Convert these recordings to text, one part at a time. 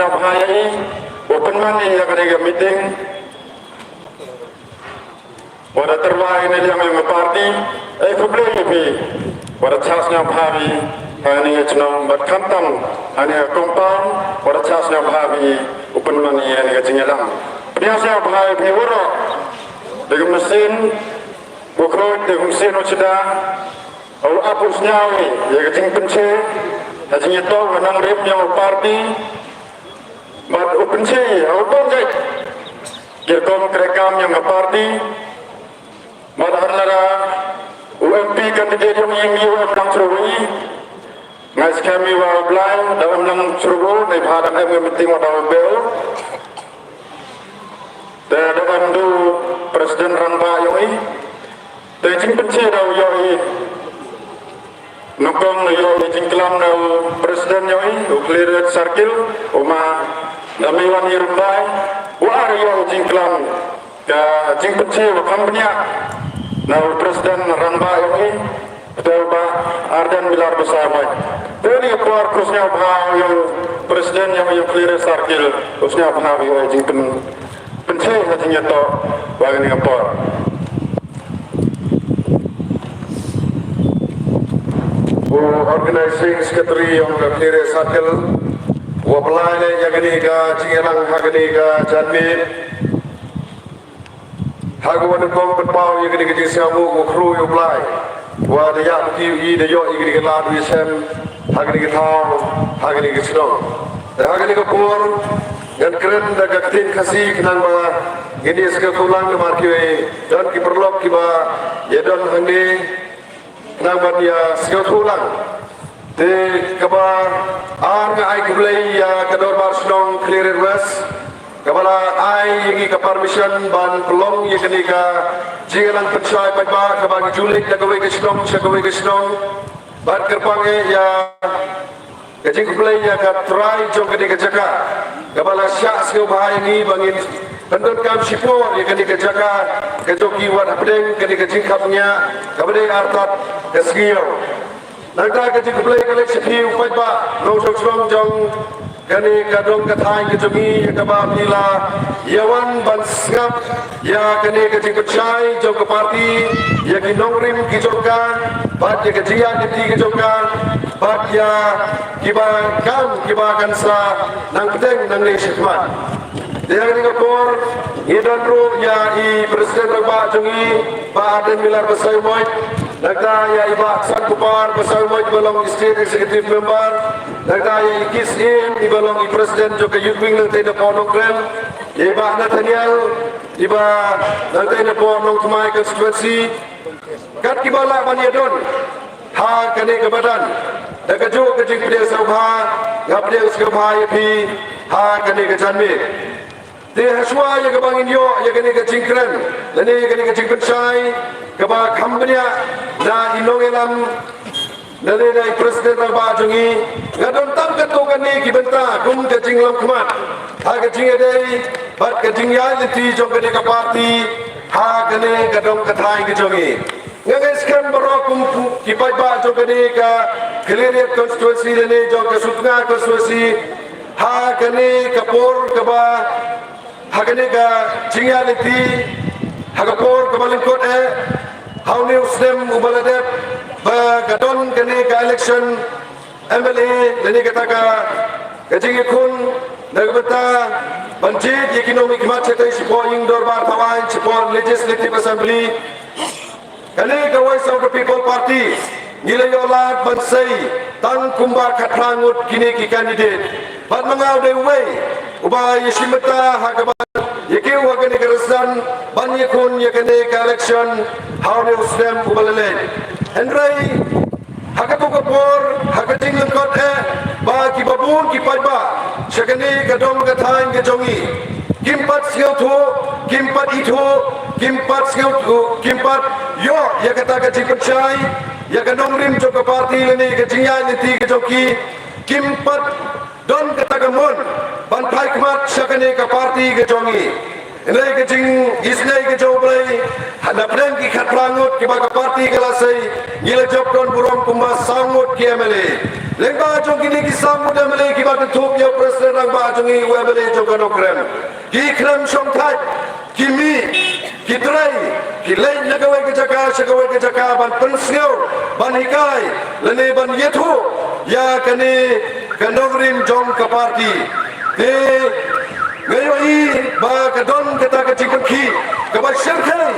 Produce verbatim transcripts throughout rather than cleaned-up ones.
sngewbha ïa i, u pynman ïa kane ka meeting. Wat da tyrwa ïa kane ka party, eh, khublei ïa phi. Wat da sngewbha ïa phi, ha kane ka chnong, bad khamtam, ha kane ka compound, wat da sngewbha ïa phi, u pynman ïa kane ka jingïalang. Phi sngewbha ïa phi, waroh. Dei ka mynsiem, u khroit, dei ka mynsiem u sida, u ap u sñiaw, ïa ka jingpynche, ha jingïatoh, ha nongrim, ïa u party, bad u pynche, ha u bym jait. Ki rukom ki rekam ïa ka party, bad ha lada u M P candidate ïong i u em lang shuh ruh i. Nga skhem i wa u Blai, da em lang shuh ruh, neibhah da em ka meeting wa da u Bill. Te da em du president rangbah ïong i. Te jingpynche da u ïoh i. Nyngkong ïoh i jingklam na u president ïong i, u Khliehriat Circle, u ma Damiwan Rymbai, u ar ïoh i jingklam, ka jingpynche wa kham bniah na u president rangbah ïong i, te u Bah Ardent Miller Basaiawmoit. Te ni ka por khublei sngewbha ïa u president ïong i, u Khliehriat Circle, u sngewbha ïa u jingpyn, pynche ha jingïatoh, wa kani ka por. U Organizing Secretary ïong ka Khliehriat Circle, wa pynlait ïa kani ka jingïalang ha kani ka janmiet. Ha ka wan kong pynpaw ïa kani ka jingsngewnguh, wa kyrkhu ïa u Blai. Wa da ïa ki i da ïoh ïa kani ka lad ïa sem, ha kani ka thaw, ha kani ka chnong. Te ha kani ka por, ngan kren da ka ktien Khasi khnang ba ngin ïa sngewthuh lang namar ki don ki paralok kiba ïa don hangne, nang ban ïa sngewthuh lang. Te kaba ar nga ai khublei ïa ka Dorbar Shnong Khliehriat West, kaba la ai ïa ngi ka permission ban pynlong ïa kane ka jingïalang pynshai paidbah kaba ngi ju leit na kawei ka shnong sha kawei ka shnong. Bad kyrpang eh ïa ka jingkhublei ïa ka trai jong kane ka jaka, kaba la shah sngewbha ïa ngi ba ngin pyndonkam shipor ïa kane ka jaka ka jong ki wat hapdeng kane ka jingkhapngiah kaba dei artat ka sngi ïew. Nangta ka jingkhublei ka leit sha phi u paidbah nongshong shnong jong kane ka dong ka thaiñ ka jong ngi, ïa kaba phi la ïa wan ban sngap ïa kane ka jingpynshai jong ka party, ïa ki nongrim ki jong ka, bad ïa ka jingïaid lynti ka jong ka, bad ïa kiba kam kiba kan sa nang bteng nangne shakhmat. Te ha kane ka por ngi don ruh ïa i President rangbah jong ngi, Bah Ardent Miller Basaiawmoit, nangta ïa i Bah Sankupar Basaiawmoit ba long i State Executive Member, nangta ïa i Kis Im iba long i President jong ka Youth Wing nangta na Port Nongkrem, ïa i Bah Nathaniel iba nangta na Port Nongthymmai Constituency, kat kiba lah ban ïa don ha kane ka madan. Da kajuh ka jingpdiang sngewbha, nga pdiang sngewbha ïa phi ha kane ka janmiet. Te hashwa ïa kaba ngin ïoh ïa kane ka jingkren lane ïa kane ka jingpynshai kaba kham bniah na i nongïalam lane na i President rangbah jong ngi, nga don tang katto katne ki bynta kum ka jinglamkhmat ha ka jingïadei bad ka jingïaid lynti jong kane ka party ha kane ka dong ka thaiñ ka jong ngi. Nga ngeit skhem baroh kum ki paidbah jong kane ka Khliehriat constituency lane jong ka Sutnga constituency, ha kane ka por kaba, ha kane ka jingïaid lynti, ha ka por kaba lyngkot eh, ha une u snem uba la dep, ba ka don kane ka election M L A lane kata ka, ka jingïakhun na ka bynta ban jied ïa ki nongmihkhmat shatei shapoh ïing dorbar thaw aiñ, shapoh Legislative Assembly. Kane ka Voice of the People Party ngi la ïoh lad ban sei tang kumba khatphra ngut kine ki candidate. Bad ma nga u dei uwei uba ïashim bynta ha kaba ïa kiew ha kane ka rynsan ban ïakhun ïa kane ka election ha une u snem uba la leit. Hynrei ha kato ka por, ha ka jinglyngkot eh, ba kiba bun ki paidbah sha kane ka dong ka thaiñ ka jong ngi kim pat sngewthuh, kim pat ithuh, kim pat sngewthuh, kim pat ïoh ïa kata ka jingpynshai ïa ka nongrim jong ka party lane ka jingïaid lynti ka jong ki, kim pat don kata ka mon ban phai khmat sha kane ka party ka jong ngi. Hynrei ka jingisynei ka jong U Blei, ha na pdeng ki khatphra ngut kiba ka party ka la sei, ngi la jop don burom kumba saw ngut ki M L A. Lyngba jong kine ki saw ngut MLA kiba kynthup ïa u President Rangbah jong ngi, u MLA jong ka Nongkrem, ki khlem shongthait, ki mih, ki trei, ki leit na kawei ka jaka sha kawei ka jaka ban pynsngew, ban hikai, lane ban ïathuh ïa kane ka nongrim jong ka party. Te nga ïohi ba ka don kata ka jingpynkhih kaba shyrkhei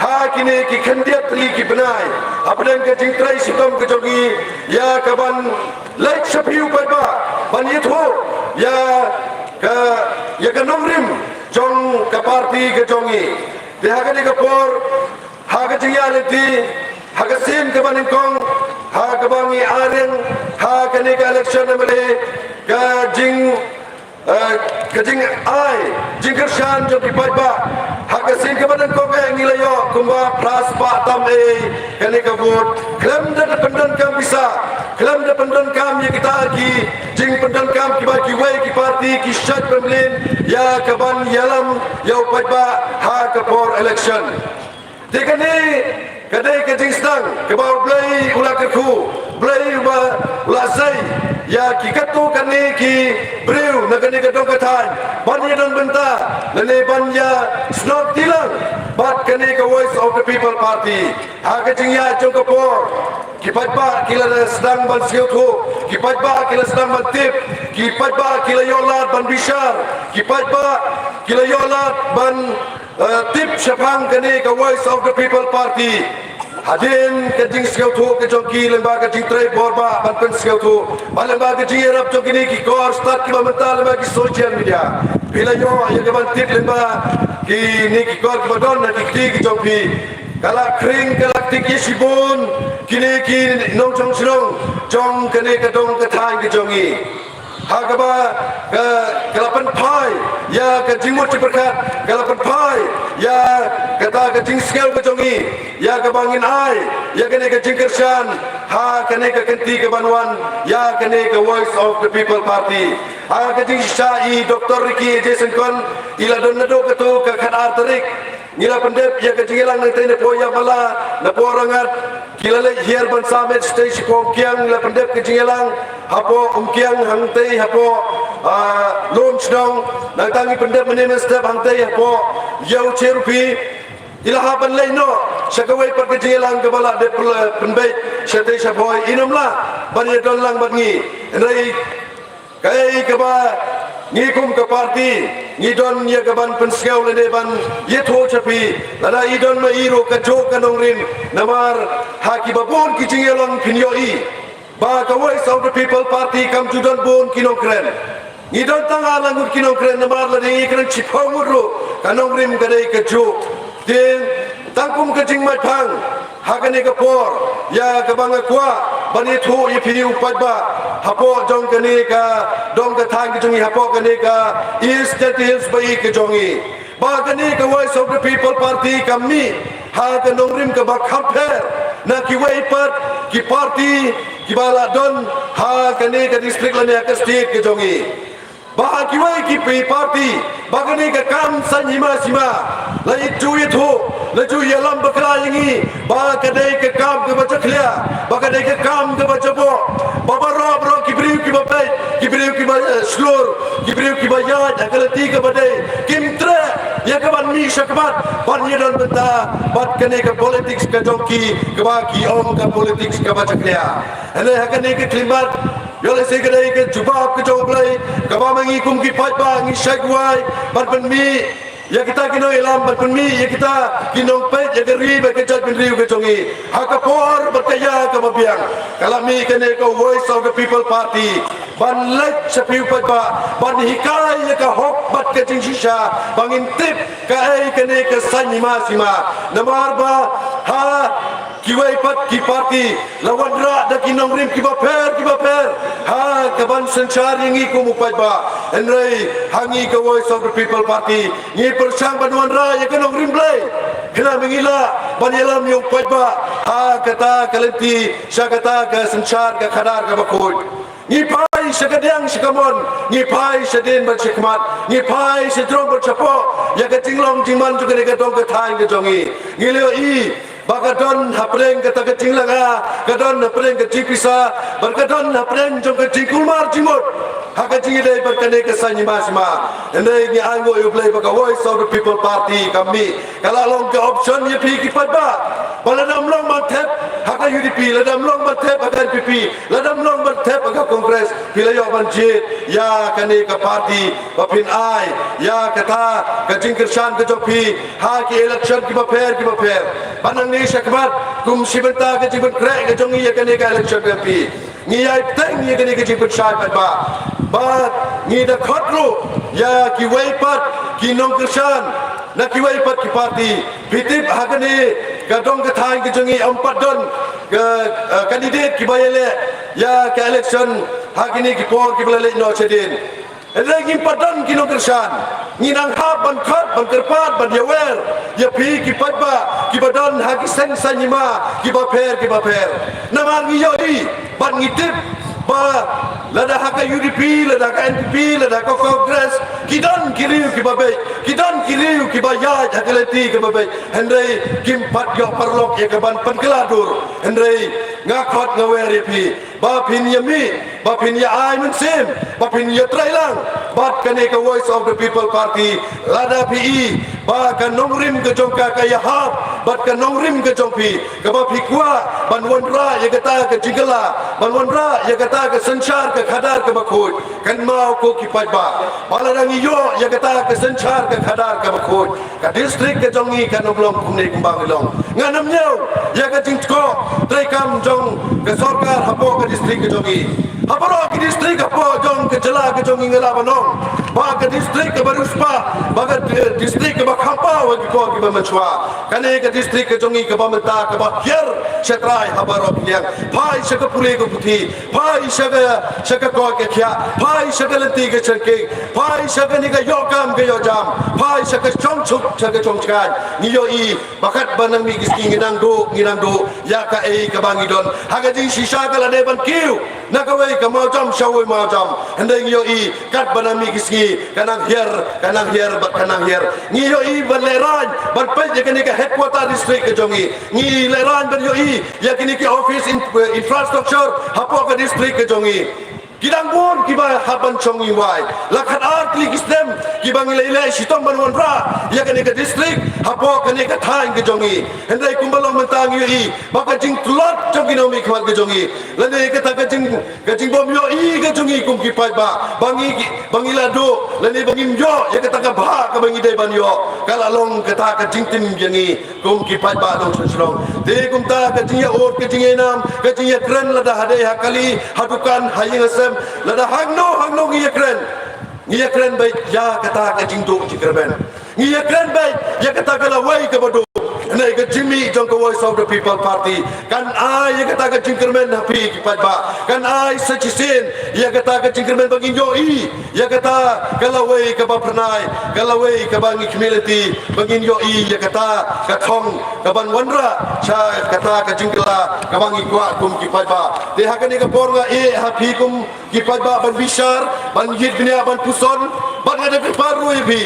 ha kine ki khyndiat tylli ki bnai hapdeng ka jingtrei shitom ka jong ngi ïa ka ban leit sha phi u paidbah ban ïathuh ïa ka, ïa ka nongrim jong ka party ka jong ngi. Te ha kane ka por, ha ka jingïaid lynti, ha ka sien kaba nyngkong, ha kaba ngi ïeng ha kane ka election MLA, ka jing, eh, ka jingai jingkyrshan jong ki paidbah, ha ka sien kaba nyngkong eh ngi la ïoh kumba phra spah tam eh kane ka vote. Khlem da pyndonkam pisa, khlem da pyndonkam ïa kita ki jingpyndonkam kiba kiwei ki party ki shait pynmlien ïa ka ban ïalam ïa u paidbah ha ka por election. Te kane ka dei ka jingsdang kaba U Blei u la kyrkhu, U Blei uba u la sei ïa ki katto katne ki briew na kane ka dong ka thaiñ ban ïadon bynta lane ban ïasnoh kti lang bad kane ka Voice of the People Party. Ha ka jingïaid jong ka por, ki paidbah ki la sdang ban sngewthuh, ki paidbah ki la sdang ban tip, ki paidbah ki la ïoh lad ban bishar, ki paidbah ki la ïoh lad ban, eh, tip shaphang kane ka Voice of the People Party. Hadien ka jingsngewthuh ka jong ki lyngba ka jingtrei bor bah ban pynsngewthuh, bad lyngba ka jingïarap jong kine ki kor stad kiba mynta lyngba ki social media, phi la ïoh ïa ka ban tip lyngba kine ki kor kiba don ha ki kti ki jong phi. Ka la khring, ka la ktik ïa shibun kine ki nongshong shnong jong kane ka dong ka thaiñ ka jong ngi. Ha kaba ka, ka la pynphai ïa ka jingmut jingpyrkhat, ka la pynphai ïa kata ka jingsngew ka jong ngi, ïa kaba ngin ai ïa kane ka jingkyrshan ha kane ka kynti ka ban wan ïa kane ka Voice of the People Party. Ha ka jingshisha i Doctor Ricky A J Syngkon i la don naduh kato ka khatar tarik. Ngi la pyndep ïa ka jingïalang nangtei na poh Ïamala, na poh Rangad. Ki la leit hiar ban sah met shatei shapoh Umkiang, ngi la pyndep ka jingïalang hapoh Umkiang hangtei hapoh, ah, Lumshnong. Nangta ngi pyndep mynne mynstep hangtei hapoh Ïew Cherupi. I la hap ban leit noh sha kawei pat ka jingïalang kaba la dep pynbeit shatei shabhoi, i nym lah ban ïadon lang bad ngi. Hynrei kaei kaba ngi kum ka party ngi don ïa ka ban pynsngew lane ban ïathuh sha phi, lada i don ma i ruh kajuh ka nongrim, namar ha kiba bun ki jingïalang phin ïohi ba ka Voice of the People Party kam ju don bun ki nongkren. Ngi don tang ar ngut ki nongkren, namar lada ngi kren shiphew ngut ruh ka nongrim ka dei kajuh. Te tang kum ka jingmut phang ha kane ka por ïa kaba nga kwah ban ïathuh ïa phi u paidbah hapoh jong kane ka dong ka thaiñ ka jong ngi, hapoh kane ka East Jaintia Hills ba ïeit ka jong ngi, ba kane ka Voice of the People Party ka mih ha ka nongrim kaba kham pher na kiwei pat ki party kiba la don ha kane ka district lane ha ka state ka jong ngi. Ba ha kiwei ki party ba kane ka kam saiñ hima sima la ïa ju ïathuh, la ju ïalam bakla ïa ngi ba ka dei ka kam kaba jakhlia, ba ka dei ka kam kaba jaboh, ba baroh baroh ki briew kiba peit, ki briew kiba, eh, shlur, ki briew kiba ïaid ha ka lynti kaba dei kim treh ïa ka ban mih shakhmat ban ïadon bynta bad kane ka politics ka jong ki kaba ki ong ka politics kaba jakhlia. Hynrei ha kane ka khyllipmat, ïoh lehse ka dei ka jubab ka jong U Blei kaba ma ngi kum ki paidbah ngi shait wai ban pynmih ïa kita ki nongïalam, ban pynmih ïa kita ki nongpeit ïa ka ri bad ka jaitbynriew ka jong ngi. Ha ka por bad ka ïa kaba biang ka la mih kane ka Voice of the People Party ban leit sha phi u paidbah, ban hikai ïa ka hok bad ka jingshisha ba ngin tip kaei kane ka saiñ hima sima. Namar ba ha kiwei pat ki party la wanrah da ki nongrim kiba pher kiba pher ha ka ban synshar ïa ngi kum u paidbah. Hynrei ha ngi ka Voice of the People Party ngi pyrshang ban wanrah ïa ka nongrim Blei, khnang ba ngi lah ban ïalam ïa u paidbah ha kata ka lynti sha kata ka synshar ka khadar kaba khuid. Ngi phai sha kadiang sha kamon, ngi phai shadien bad shakhmat, ngi phai shajrong bad shapoh ïa ka jinglong jingman jong kane ka dong ka thaiñ ka jong ngi. Ngi la ïohi Ba ka don hapdeng kata ka jinglanga, ka don hapdeng ka jingpisa, bad ka don hapdeng jong ka jingkulmar jingmut ha ka jingïadei bad kane ka saiñ hima sima. Hynrei ngi ainguh ïa U Blei ba ka Voice of the People Party ka mih, ka la long ka option ïa phi ki paidbah. Ba lada ym long ban thep ha ka U D P, lada ym long ban thep ha ka N P P, lada ym long ban thep ha ka Congress, phi la ïoh ban jied ïa kane ka party ba phin ai ïa kata ka jingkyrshan ka jong phi ha ki election kiba pher kiba pher. Ba nangne shakhmat kum shi bynta ka jingpynkhreh ka jong ngi ïa kane ka election ka M P, ngi ïai bteng ïa kane ka jingpynshai paidbah. Bad ngi da khot ruh ïa kiwei pat ki nongkyrshan na kiwei pat ki party. Phi tip ha kane ka dong ka thaiñ ka jong ngi ym pat don ka, eh, candidate kiba ïaleh ïa ka election ha kine ki por kiba la leit noh shadien. Hynrei ngim pat don ki nongkyrshan. Ngi nang hap ban khot, ban kyrpad, ban ïawer ïa phi ki paidbah kiba don ha ki seng saiñ hima kiba pher kiba pher. Namar ngi ïohi bad ngi tip ba lada ha ka U D P, lada ha ka N P P, lada ha ka Congress, ki don ki riew kiba beit, ki don ki riew kiba ïaid ha ka lynti kaba beit. Hynrei kim pat ïoh paralok ïa ka ban pynkylla dur. Hynrei nga khot nga wer ïa phi ba phin ïa mih, ba phin ïa ai mynsiem, ba phin ïa trei lang bad kane ka Voice of the People Party. Lada phi i ba ka nongrim ka jong ka ka ïahap bad ka nongrim ka jong phi, kaba phi kwah ban wanrah ïa kata ka jingkylla, ban wanrah ïa kata ka synshar ka khadar kaba khuid, kynmaw ko ki paidbah, ba lada ngi ïoh ïa kata ka synshar ka khadar kaba khuid, ka district ka jong ngi kan ym long kumne kumba ngi long. Ngan ym ñiew ïa ka jingtkoh treikam jong ka sorkar hapoh ka district ka jong ngi. Ha baroh ki district hapoh jong ka jylla ka jong ngi nga lah ban ong ba ka district kaba riewspah, ba ka, eh, district kaba kham paw ha ki por kiba mynshuwa. Kane ka district ka jong ngi kaba mynta kaba hiar shatrai ha baroh ki liang. Phai sha ka pule ka puthi, phai sha ka, sha ka koit ka khiah, phai sha ka lynti ka shyrkhei, phai sha kane ka ïoh kam ka ïoh jam, phai sha ka shong suk sha ka shong shngaiñ. Ngi ïohi ba katba nang mih ki sngi ngi nang duh, ngi nang duh ïa kaei kaba ngi don. Ha ka jingshisha ka la dei ban kiew na kawei ka mawjam sha kawei mawjam. Hynrei ngi ïohi katba nang mih ki sngi ka nang hiar, ka nang hiar bad ka nang hiar. Ngi ïohi ban lehraiñ ban peit ïa kane ka headquarter district ka jong ngi. Ngi lehraiñ ban ïohi ïa kine ki office in-, infrastructure hapoh ka district ka jong ngi. Ki dang bun kiba hap ban shong ïing wai. La khatar tylli ki snem kiba ngi la ïaleh shitom ban wanrah ïa kane ka district hapoh kane ka thaiñ ka jong ngi. Hynrei kumba long mynta ngi ïohi ba ka jingtlot jong ki nongmihkhmat ka jong ngi, lane kata ka jing, ka jingbym ïohi ka jong ngi kum ki paidbah ba ngi, ba ngi la duh lane ba ngim ïoh ïa kata ka bha kaba ngi dei ban ïoh, ka la long kata ka jingtim ïa ngi kum ki paidbah nongshong shnong. Te kumta ka jingïaud, ka jingïainam, ka jingïakren lada ha dei ha kali, ha dukan, ha ïing ha sem, lada hangno hangno ngi ïakren, ngi ïakren beit ïa kata ka jingduh jingkyrmen. Ngi ïakren beit ïa kata ka lawei kaba duh. Hynrei ka jingmih jong ka Voice of the People Party kan ai ïa kata ka jingkyrmen ha phi ki paidbah, kan ai sa shisien ïa kata ka jingkyrmen ba ngin ïohi ïa kata ka lawei kaba phyrnai, ka lawei kaba ngi khmih lynti, ba ngin ïohi ïa kata ka thong kaban wanrah sha kata ka jingkylla kaba ngi kwah kum ki paidbah. Te ha kane ka por nga ïeh ha phi kum ki paidbah ban bishar, ban ïit bniah, ban puson, bad nga da kyrpad ruh ïa phi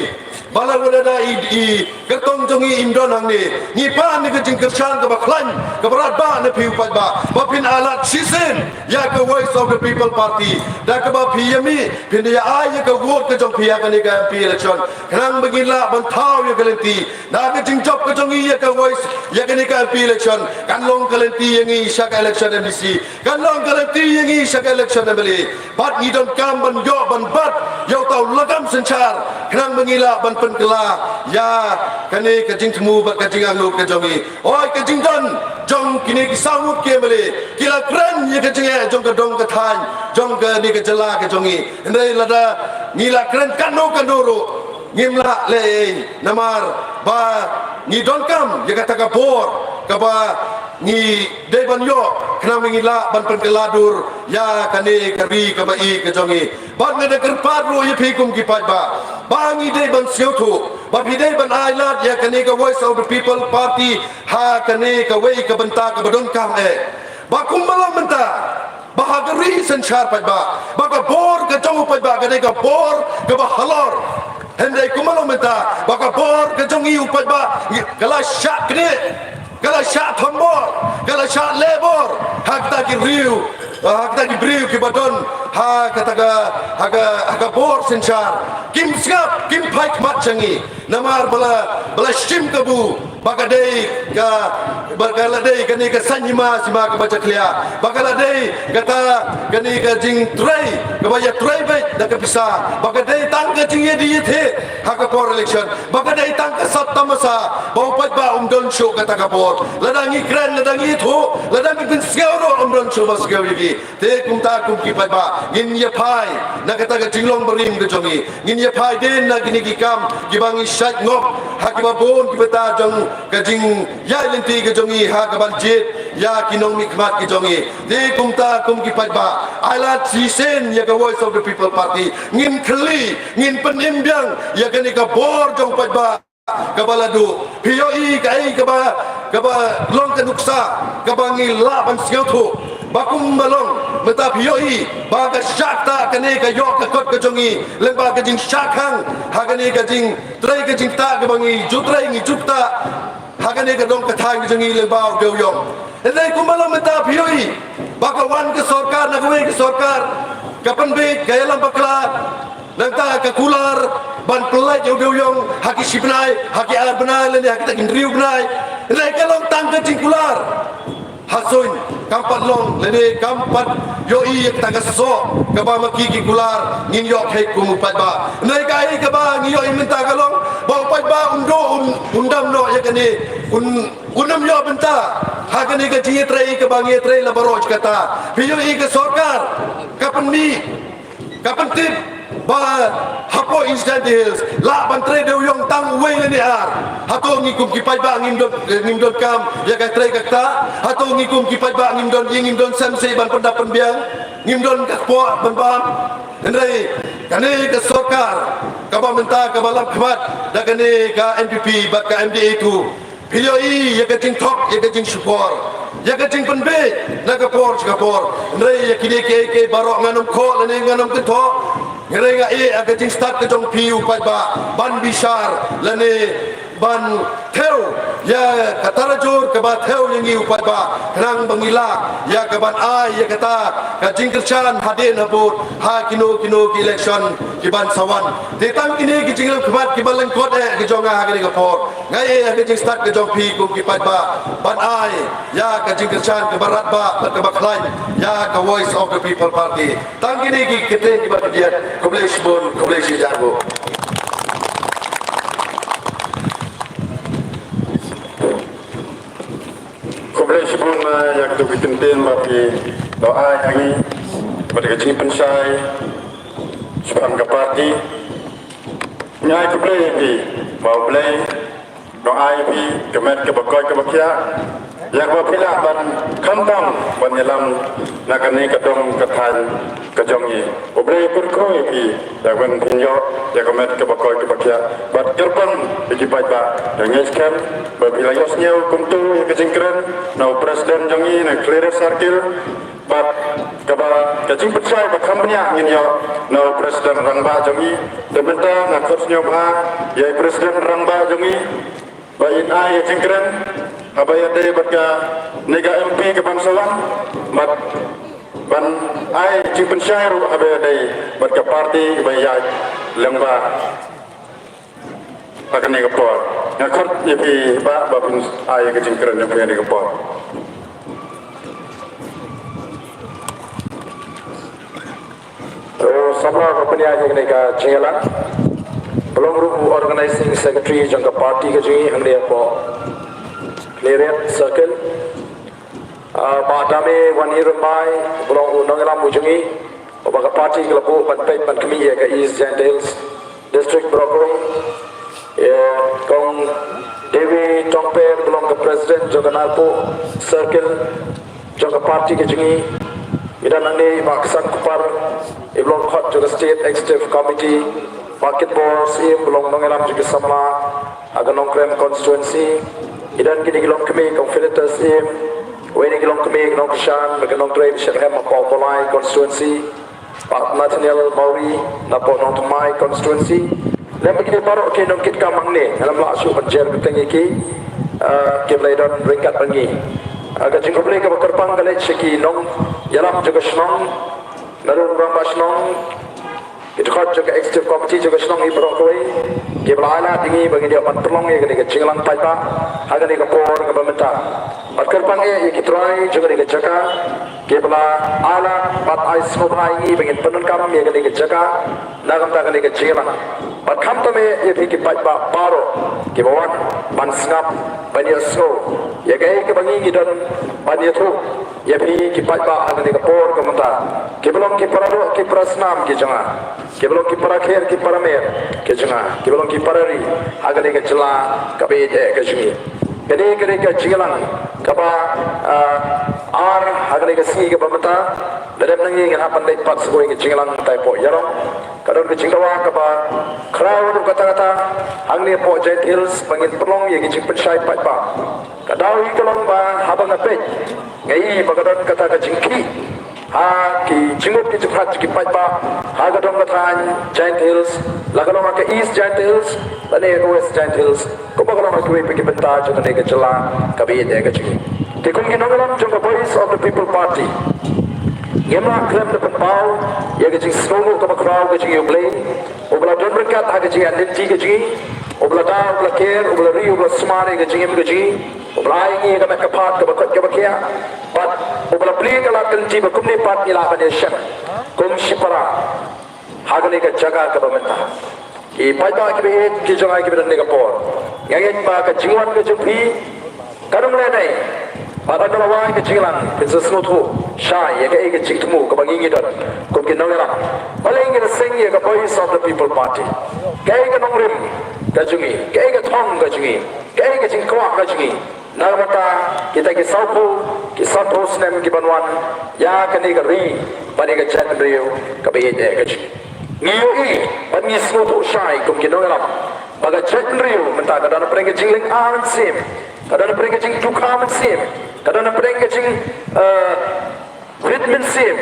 ba lada i, i kyrtong jong ngi im don hangne, ngi pan ïa ka jingkyrshan kaba khlaiñ kaba radbah na phi u paidbah ba phin ailad shisien ïa ka Voice of the People Party da kaba phi ïa mih phin ïa ai ïa ka vote ka jong phi ha kane ka M P election. Khnang ba ngin lah ban thaw ïa ka lynti na ka jingjop ka jong ngi ïa ka Voice, ïa kane ka M P election, kan long ka lynti ïa ngi sha ka election M D C, kan long ka lynti ïa ngi sha ka election M L A. Bad ngi donkam ban ïoh ban bat ïa uta u lakam synshar khnang ba ngi lah ban pynkylla ïa kane ka jingthmu bad ka jingangnud ka jong ngi. Oi, ka jingdon jong kine ki saw ngut ki M L A ki la kren ïa ka jingeh jong ka dong ka thaiñ jong kane ka jylla ka jong ngi. Hynrei lada ngi la kren kano kano ruh ngim lah leh ei, namar ba ngi donkam ïa kata ka bor kaba ngi dei ban ïoh khnang ba ngi lah ban pynkylla dur ïa kane ka ri kaba ïeit ka jong ngi. Bad nga da kyrpad ruh ïa phi kum ki paidbah ba ngi dei ban sngewthuh ba phi dei ban ailad ïa kane ka Voice of the People Party ha kane kawei ka bynta kaba donkam eh. Ba kumba long mynta ba ha ka ri synshar paidbah ba ka bor ka jong u paidbah ka dei ka bor kaba halor. Hynrei kumba long mynta ba ka bor ka jong ngi u paidbah ka la shah knieh. ka la shah thombor, ka la shah lebor ha kita ki briew, ha kita ki briew kiba don ha kata ka, ha ka, ha ka bor synshar. Kim sngap, kim phai khmat sha ngi. Namar ba la, ba la shim kabu ba ka dei ka, ba ka la dei kane ka saiñ hima sima kaba jakhlia, ba ka la dei kata, kane ka jingtrei kaba ïatrei beit da ka pisa, ba ka dei tang ka jingïadie ïathie ha ka por election, ba ka dei tang ka sap tamasa ba u paidbah um don shuh kata ka bor. Lada ngi kren, lada ngi ïathuh, lada ngi pynsngew ruh um don shuh ba sngew ïa ki. Te kumta kum ki paidbah ngin ïa phai na kata ka jinglong barim ka jong ngi. Ngin ïa phai dien na kine ki kam kiba ngi shait ngop ha kiba bun ki bynta jong ka jingïaid lynti ka jong ngi ha ka ban jied ïa ki nongmihkhmat ki jong ngi. Te kumta kum ki paidbah, ai lad shisien ïa ka Voice of the People Party. Ngin khylli, ngin pynim biang ïa kane ka bor jong paidbah kaba la duh. Phi ïohi kaei kaba, kaba long ka nuksa kaba ngi lah ban sngewthuh ba kumba long mynta? Phi ïohi ba ka shah ktah kane ka ïoh ka kot ka jong ngi lyngba ka jingshah khang ha kane ka jingtrei ka jingktah kaba ngi ju trei ngi ju ktah ha kane ka dong ka thaiñ ka jong ngi lyngba u dewïong. Hynrei kumba long mynta phi ïohi ba ka wan ka sorkar na kawei ka sorkar, ka pynbeit ka ïalam bakla, nangta ka kular ban pyllait ïa u dewïong ha ki shi bnai, ha ki ar bnai lane ha kita ki hynriew bnai. Hynrei ka long tang ka jingkular ha suiñ, kam pat long lane kam pat ïohi ïa kata ka soh kaba ma ki ki kular ngin ïoh kheiñ kum u paidbah. Hynrei kaei kaba ngi ïohi mynta ka long ba u paidbah un duh, un, un dam noh ïa kane, un, un ym ïoh bynta ha kane ka jingïatrei kaba ngi ïatrei la baroh shi katta. Phi ïohi ka sorkar ka pynmih, ka pyntip ba hapoh East Jaintia Hills lah ban trei dewïong tang uwei lane ar. Hato ngi kum ki paidbah ngim don, ngim donkam ïa ka trei ka ktah? Hato ngi kum ki paidbah ngim don ïing, ngim don sem seh ban pyndap pynbiang, ngim don ka kpoh ban bam? Hynrei kane ka sorkar kaba mynta kaba lam khmat da kane ka N P P bad ka M D A two, phi ïohi ïa ka jingthok, ïa ka jingshukor, ïa ka jingpynbeit na ka por sha ka por. Hynrei ïa kine kiei kiei baroh ngan ym khoh lane ngan ym kynthoh. Hynrei nga ïeh ïa ka jingstad ka jong phi u paidbah ban bishar lane ban thew ïa ka tarajur kaba thew ïa ngi u paidbah, khnang ba ngi lah ïa ka ban ai ïa kata ka jingkyrshan hadien habud ha kino kino ki election ki ban sa wan. Te tang kine ki jinglam khmat kiba lyngkot eh ka jong nga ha kane ka por. Nga ïeh ïa ka jingstad ka jong phi kum ki paidbah ban ai ïa ka jingkyrshan kaba radbah bad kaba khlaiñ ïa ka Voice of the People Party. Tang kine ki ktien kiba khyndiat. Khublei shibun, khublei shihajar nguh. Khublei shibun, eh, ïa kito ki kyntien ba phi la ai ha ngi bad ka jingpynshai shaphang ka party. Ngi ai khublei ïa phi ba U Blei un ai ïa phi ka met kaba koit kaba khiah, ïa kaba phi lah ban khamtam ban ïalam na kane ka dong ka thaiñ ka jong ngi. U Blei un kyrkhu ïa phi ïa ban phin ïoh ïa ka met kaba koit kaba khiah bad kyrpang ïa ki paidbah. Nga ngeit skhem ba phi la ïohsngew kumto ïa ka jingkren na u President jong ngi na Khliehriat Circle. Bad kaba ka jingpynshai ba kham bniah ngin ïoh na u President Rangbah jong ngi. Te mynta nga khot sngewbha ïa i President Rangbah jong ngi ba in ai ïa jingkren haba ïadei bad kane ka M P ka ban sa wan, bad ban ai jingpynshai ruh haba ïadei bad ka party ba ïaid lyngba ha kane ka por. Nga khot ïa phi ba, ba phin ai ka jingkren ïa phi ha kane ka por. To samla ba pynïaid ïa kane ka jingïalang. Ba long ruh u Organizing Secretary jong ka party ka jong ngi hangne hapoh Khliehriat Circle. Ah, Bah Dame Wanhir Rymbai, ba long u nongïalam u jong ngi, uba ka party ka la buh ban peit ban khmih ïa ka East Jaintia Hills District baroh kawei. Ïa Kong Dewi Tongper, ba long ka President jong ka Narpuh Circle jong ka party ka jong ngi. Ngi don hangne i Bah Ksan Kupar, i ba long khot jong ka State Executive Committee. Bah Kitbor Syiem, ba long nongïalam jong ki samla ha ka Nongkrem constituency. Ngi don kine ki longkmie, Kong Philetus Syiem, uwei na ki longkmie ki nongkyrshan bad ki nongtrei ba shyrhem hapoh Mawlai constituency. Bah Nathaniel Mawrie napoh Nongthymmai constituency. Lem bad kine baroh ki nongkitkam hangne, ngam lah shuh ban jer bteng ïa ki. Ah, ki ba la don ryngkat bad ngi. Ah, ka jingkhublei kaba kyrpang ka leit sha ki nongïalam jong ka shnong, naduh rangbah shnong, ki dkhot jong ka executive committee jong ka shnong hi baroh kawei, ki ba la ailad ïa ngi ba ngin ïoh ban pynlong ïa kane ka jingïalang paidbah ha kane ka por kaba mynta. Bad kyrpang eh ïa ki trai jong kane ka jaka, ki ba la ailad bad ai sngewbha ïa ngi ba ngin pyndonkam ïa kane ka jaka na ka bynta kane ka jingïalang. Bad khamtam eh ïa phi ki paidbah baroh ki ba wan ban sngap, ban ïohsngew ïa kaei kaba ngi ngi don ban ïathuh ïa phi ki paidbah ha kane ka por ka mynta. Ki ba long ki para doh ki para snam ki jong nga, ki ba long ki para kher ki para mer ki jong nga, ki ba long ki para ri ha kane ka jylla kaba ïeit eh ka jong ngi. Kane ka dei ka jingïalang kaba, ah, ar ha kane ka sngi kaba mynta. Lada dep na ngi ngin hap ban leit pat sa kawei ka jingïalang mynta hapoh Yarong. Ka don ka jingdawa kaba khraw haduh katta katta hangne hapoh Jaintia Hills ba ngin pynlong ïa ka jingpynshai paidbah. Ka daw hi ka long ba haba nga peit, nga i ba ka don kata ka jingkhih ha ki jingmut ki jingpyrkhat jong ki paidbah ha ka dong ka thaiñ Jaintia Hills, la ka long ha ka East Jaintia Hills lane ha ka West Jaintia Hills, kumba ka long ha kiwei pat ki bynta jong kane ka jylla kaba ïeit eh ka jong ngi. Te kum ki nongïalam jong ka Voice of the People Party, ngim lah khlem da pynpaw ïa ka jingsngewnguh kaba khraw ka jong ngi ïa U Blei, uba la don ryngkat ha ka jingïaid lynti ka jong ngi, uba la da, uba la ker, uba la ri, uba la sumar ïa ka jingim ka jong ngi, uba la ai ïa ngi ka met ka phad kaba koit kaba khiah, bad uba la plie ka lad ka lynti ba kumne pat ngi lah ban ïashem kum shipara ha kane ka jaka kaba mynta. Ki paidbah kiba ïeit ki jong nga kiba don ha kane ka por, nga ngeit ba ka jingwan ka jong phi kan ym lehnoh. Bad haba la wai ka jingïalang, phin sa sngewthuh shai ïa kaei ka jingthmu kaba ngi ngi don kum ki nongïalam. Balei ngi la seng ïa ka Voice of the People Party? Kaei ka nongrim ka jong ngi? Kaei ka thong ka jong ngi? Kaei ka jingkwah ka jong ngi na ka bynta kita ki sawphew, ki sanphew snem ki ban wan ïa kane ka ri bad ïa ka jaitbynriew kaba ïeit eh ka jong ngi? Ngi ïohi bad ngi sngewthuh shai kum ki nongïalam ba ka jaitbynriew mynta ka don hapdeng ka jinglynga mynsiem, ka don hapdeng ka jingdukha mynsiem, ka don hapdeng ka jing, eh, rit mynsiem,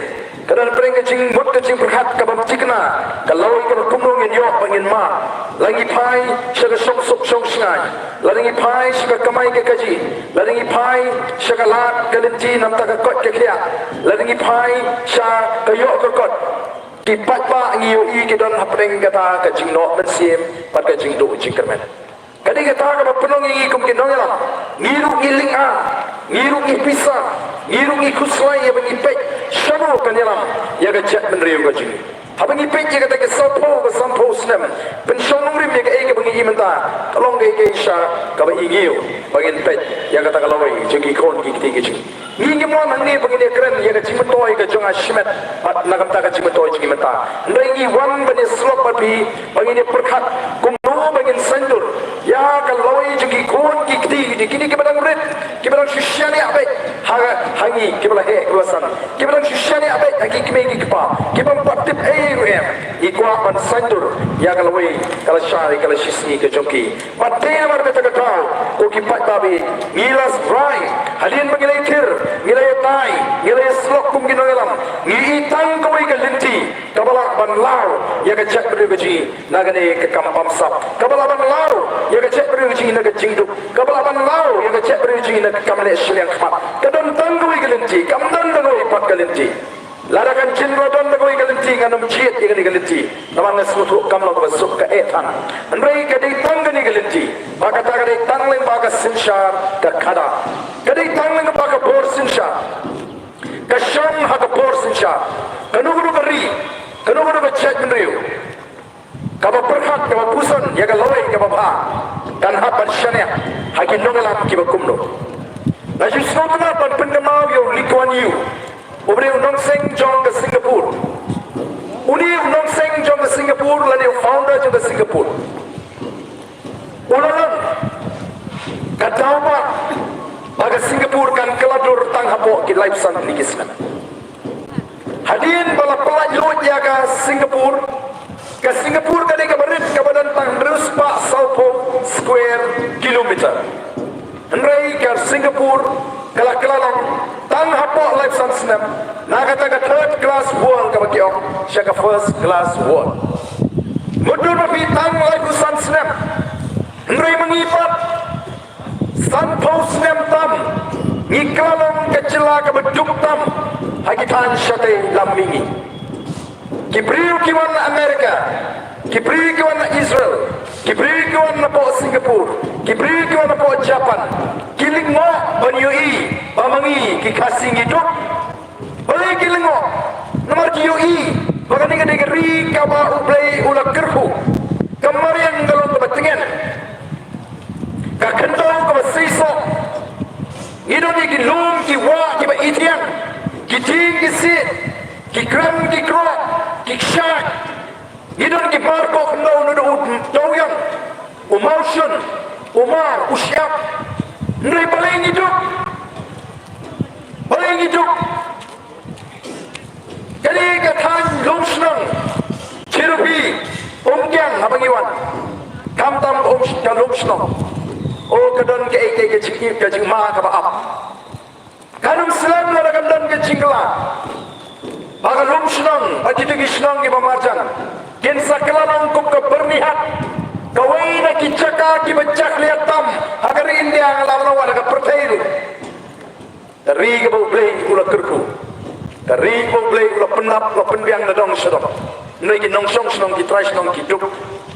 ka don hapdeng ka jingmut ka jingpyrkhat kabym thikna. Ka lawei kaba kumno ngin ïoh ba ngin mad? La ngi phai sha ka shongsuk shongshngaiñ, lada ngi phai sha ka kamai ka kajih, lada ngi phai sha ka lad ka lynti na ka bynta ka koit ka khiah, lada ngi phai sha ka ïoh ka kot, ki paidbah ngi ïohi ki don hapdeng kata ka jingnoh mynsiem bad ka jingduh jingkyrmen. Ka dei kata kaba pynlong ïa ngi kum ki nongïalam, ngi ruh ngi lynga, ngi ruh ngi pisa, ngi ruh ngi khuslai ïa ba ngi peit shano kan ïalam ïa ka jaitbynriew ka jong ngi. Haba ngi peit ïa kata ka sawphew, ka sanphew snem, pynshong nongrim ïa kaei kaba ngi i mynta, ka long kaei kaei sha kaba i ngiew ba ngin peit ïa kata ka lawei jong ki khun ki kti ki jong ngi. Ngi ngim wan hangne ba ngin ïakren ïa ka jingmyntoi ka jong nga shimet bad na ka bynta ka jingmyntoi jong ngi mynta. Hynrei ngi wan ban ïasyllok bad phi ba ngin ïapyrkhat kumno ba ngin saiñdur ïa ka lawei jong ki khun ki kti, kine kiba dang rit, kiba dang shu shaniah beit ha, ha ngi, kiba la heh kiba la san, kiba dang shu shaniah beit ha ki kmie ki kpa, kibym pat tip ei ruh em. Ngi kwah ban saiñdur ïa ka lawei ka lashai ka lashisngi ka jong ki. Bad te namar kata ka daw, ko ki paidbah, ngi la rai, hadien ba ngi la ïathir, ngi la ïatai, ngi la ïasyllok kum ki nongïalam, ngi i tang kawei ka lynti kaba lah ban law ïa ka jaitbynriew ka jong ngi na kane ka kam bamsap, kaba lah ban law ïa ka jaitbynriew ka jong ngi na ka jingduk, kaba lah ban law ïa ka jaitbynriew ka jong ngi na ka kam leh shiliang khmat. Ka don tang kawei ka lynti, kam don tang kawei pat ka lynti. Lada kan jin la don da kawei ka lynti, ngan ym jied ïa kane ka lynti. Namar nga sngewthuh kam long kaba suk ka eh than. Hynrei ka dei tang kane ka lynti. Ba kata ka dei tang lyngba ka synshar ka khadar. Ka dei tang lyngba ka bor synshar. Ka shong ha ka bor synshar. Kano kano ka ri, kano kano ka jaitbynriew kaba pyrkhat, kaba puson ïa ka lawei kaba bha, kan hap ban shaniah ha ki nongïalam kiba kumno. Nga ju sngewtynnat ban pynkynmaw ïa u Lee Kuan Yew, u briew u nongseng jong ka Singapore. Une u nongseng jong ka Singapore lane u founder jong ka Singapore, u la long ka daw ba, ba ka Singapore kan kylla dur tang hapoh ki laiphew san tylli ki snem. Hadien ba la pyllait luid ïa ka Singapore, ka Singapore ka dei kaba rit, kaba don tang hynriew spah sawphew square kilometer. Hynrei ka Singapore ka la kylla long tang hapoh laiphew san snem na kata ka third class world kaba ki ong sha ka first class world. Mutdur ba phi tang laiphew san snem. Hynrei ma ngi pat, Sanphew snem tam ngi kylla long ka jylla kaba duk tam ha ki thaiñ shatei lam mihngi. Ki briew ki wan na America, ki briew ki wan na Israel, ki briew ki wan na poh Singapore, ki briew ki wan na poh Japan, ki lyngngoh ban ïohi ba ma ngi ki Khasi ngi duk. Balei ki lyngngoh? Namar ki ïohi ba kane ka dei ka ri kaba U Blei u la kyrkhu. Ka mariang ka long kaba tngen, ka khyndew kaba seisoh. Ngi don ïa ki lum ki wah kiba ithiang, ki dieng ki siej, ki krem ki krok, ki kshaid. Ngi don ki mar koh khyndew, ngi don u dewiang, u mawshun, u mar, u shyiap. Hynrei balei ngi duk? Balei ngi duk? Kane ka thaiñ Lumshnong, Chirupi, Umkiang haba ngi wan. Khamtam um ka Lumshnong. O ka don kaei kaei ka jing, ka jingma kaba ap. Kan ym slem lada kan don ka jingkylla. Ba ka Lumshnong, ba kito ki shnong kiba marjan kin sa kylla long kum ka Byrnihat, kawei na ki jaka kiba jakhlia tam ha ka ri India, nga la ong, ha ka pyrthei ruh. Ka ri kaba U Blei u la kyrkhu. Ka ri kaba U Blei u la pyndap, u la pynbiang na dong sha dong. Hynrei ki nongshong shnong, ki trai shnong ki duk.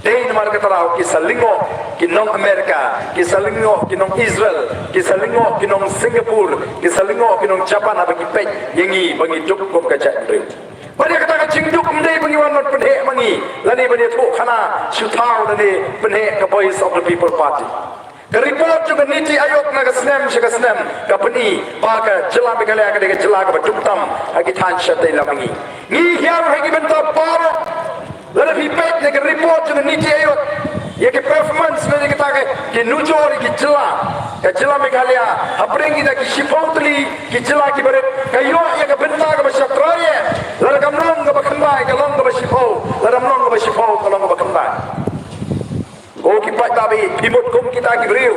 Dei namar kata daw ki sa lyngngoh ki nong America, ki sa lyngngoh ki nong Israel, ki sa lyngngoh ki nong Singapore, ki sa lyngngoh ki nong Japan haba ki peit ïa ngi ba ngi duk kum ka jaitbynriew. Bad ïa kata ka jingduk ym dei ba ngi wan ban pynheh ma ngi, lane ban ïathuh khana shu thaw lane pynheh ka Voice of the People Party. Ka report jong ka NITI Aayog na ka snem sha ka snem ka pyni ba ka jylla Meghalaya ka dei ka jylla kaba duk tam ha ki thaiñ shatei lam mihngi. Ngi hiar ha ki bynta baroh. Lada phi peit na ka report jong ka NITI Aayog ïa ki performance lane kita ki nujor ïa ki jylla, ka jylla Meghalaya hapdeng kita ki shiphew tylli ki jylla kiba rit, ka ïoh ïa ka bynta kaba shatrai. Lada kam long kaba khyndai ka long kaba shiphew, lada kam long kaba shiphew ka long kaba khyndai. Ko ki paidbah, phi mut kum kita ki briew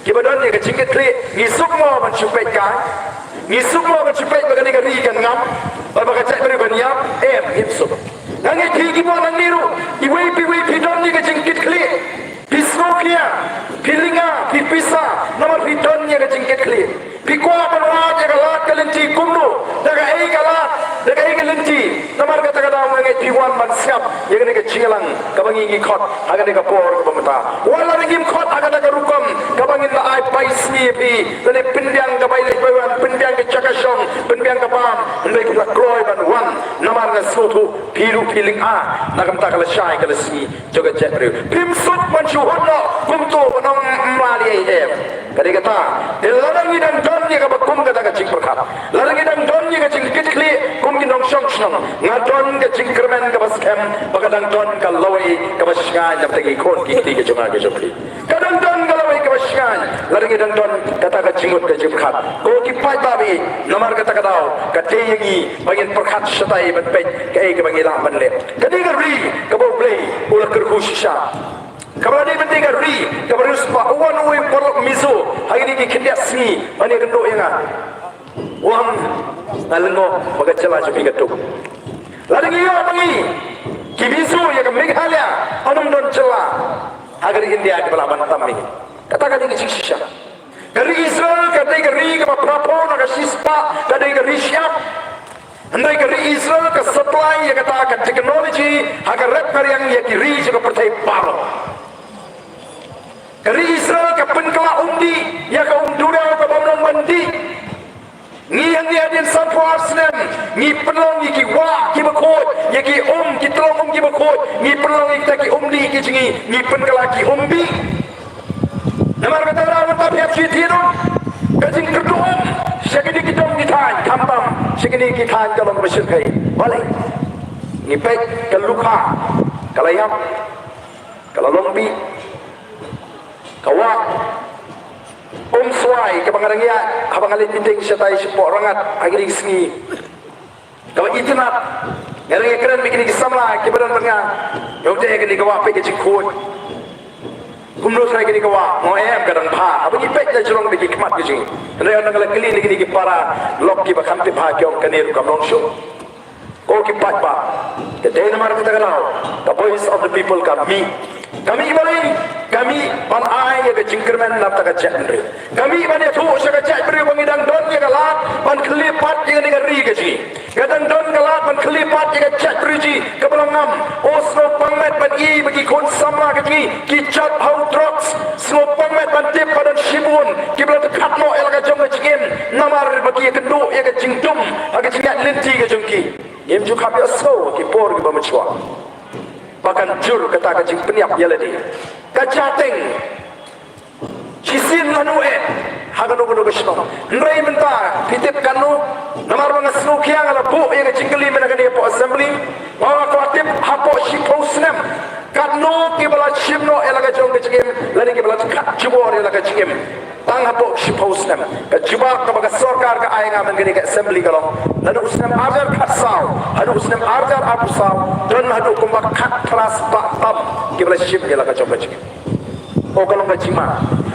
kiba don ïa ka jingkitkhlieh, ngi suk mo ban shu peit kai? Ngi suk mo ban shu peit ba kane ka ri kan ngam, ba, ba ka jaitbynriew kan ïap? Em, ngim suk. Nga ngeit phi ki mon nangne ruh, iwei pa iwei phi don ïa ka jingkitkhlieh. Phi sngewkhia, phi lynga, phi pisa namar phi don ïa ka jingkitkhlieh. Phi kwah ban wad ïa ka lad ka lynti kumno? Da kaei ka lad, da kaei ka lynti? Namar kata ka daw nga ngeit phi wan ban sngap ïa kane ka jingïalang kaba ngi ngi khot ha kane ka por kaba mynta. Wat la ngim khot ha kata ka rukom kaba ngin la ai bai sngi ïa phi, lane pynbiang ka bai leit bai wan, pynbiang ka jaka shong, pynbiang ka bam, hynrei phi la kloi ban wan. Namar nga sngewthuh phi ruh phi lynga na ka bynta ka lashai ka lasngi jong ka jaitbynriew. Phim suk ban shu hut noh kumto ban ong ym lah ei ei. Ka dei kata, te lada ngi dang don ïa kaba kum kata ka jingpyrkhat, lada ngi dang don ïa ka jingkitkhlieh kum ki nongshong shnong, nga don ka jingkyrmen kaba skhem ba ka dang don ka lawei kaba shngaiñ na bynta ki khun ki kti ka jong nga ka jong phi. Ka dang don ka lawei kaba shngaiñ lada ngi dang don kata ka jingmut ka jingpyrkhat. Ko ki paidbah, namar kata ka daw ka dei ïa ngi ba ngin pyrkhat shatai ban peit kaei kaba ngi lah ban leh. Ka dei ka ri kaba U Blei u la kyrkhu shisha. Kaba la dei ban dei ka ri kaba riewspah. U wan uwei u paralok Mizo ha kine ki khyndiat sngi ban ïakynduh ïa nga. U ong, nga lyngngoh ba ka jylla jong phi ka duk. Lada ngi ïoh ma ngi ki Mizo ïa ka Meghalaya, yn ym don jylla ha ka ri India kaba lah ban tam mihngi. Kata ka dei ka jingshisha. Ka ri Israel ka dei ka ri kaba phra phew na ka shispah, ka dei ka ri shyiap. Hynrei ka ri Israel ka supply ïa kata ka technology ha ka rep ka riang ïa ki ri jong ka pyrthei baroh. Ka ri Israel ka pynkylla umdih ïa ka umduriaw kaba ym long ban dih. Ngi hangne hadien sanphew ar snem ngi pynlong ïa ki wah kiba khuid, ïa ki um, ki tyllong um kiba khuid, ngi pynlong ïa kita ki umdih ki jong ngi, ngi pynkylla ki umdih. Namar kata ruh mynta phi hap shu ïa thie noh ka jingkyrduh um sha kine ki dong ki thaiñ, khamtam sha kine ki thaiñ ka long kaba shyrkhei. Balei? Ngi peit ka Lukha ka la ïap, ka la long bih, ka wah Umswai kaba nga dang ïaid haba nga leit meeting shatai shapoh Rangad ha kine ki sngi. Kaba itynnad, nga dang ïakren bad kine ki samla kiba don bad nga. Ïa u dei kane ka wah, peit ka jingkhuid. Kumno sa kane ka wah? Nga ong em, ka dang bha. Haba ngi peit na jrong da ki khmat ka jong ngi. Hynrei nga la kylli na kine ki para lok kiba kham tip bha, ki ong kane ruh kam long shuh. Ko ki paidbah, te dei namar kata ka daw ka Voice of the People ka mih. Ka mih balei? Ka mih ban ai ïa ka jingkyrmen na ka bynta ka jaitbynriew. Ka mih ban ïathuh sha ka jaitbynriew ba ngi dang don ïa ka lad ban khyllipmat ïa kane ka ri ka jong ngi. Ka dang don ka lad ban khyllipmat ïa ka jaitbynriew jong ngi kaba la ngam. Oh, sngewbha ban ïohi ba ki khun samla ka jong ngi ki jot ha u drugs. Sngewbha ban tip ba don shibun kiba la dkhot noh ïa la ka jong ka jingim namar ba ki ïakynduh ïa ka jingdum ha ka jingïaid lynti ka jong ki. Ngim ju kham ïohsngew ha ki por kiba mynshuwa ba kan jur kata ka jingpynïap ïa lade. Ka jateng shisien lano eh ha kano kano ka shnong. Hynrei mynta phi tip katno? Namar ba nga sngewkhia nga la buh ïa ka jingkylli mynta kane hapoh assembly. Ba nga kwah tip hapoh shiphew snem katno kiba la shim noh ïa la ka jong ka jingim lane kiba la dkhot jubor ïa la ka jingim. Tang hapoh shiphew snem. Ka jubab kaba ka sorkar ka ai nga mynta kane ka assembly ka long, naduh u snem arhajar khatsaw haduh u snem arhajar arphewsaw don haduh kumba khatphra spah tam kiba la shim ïa la ka jong ka jingim. Oh, ka long ka jingma.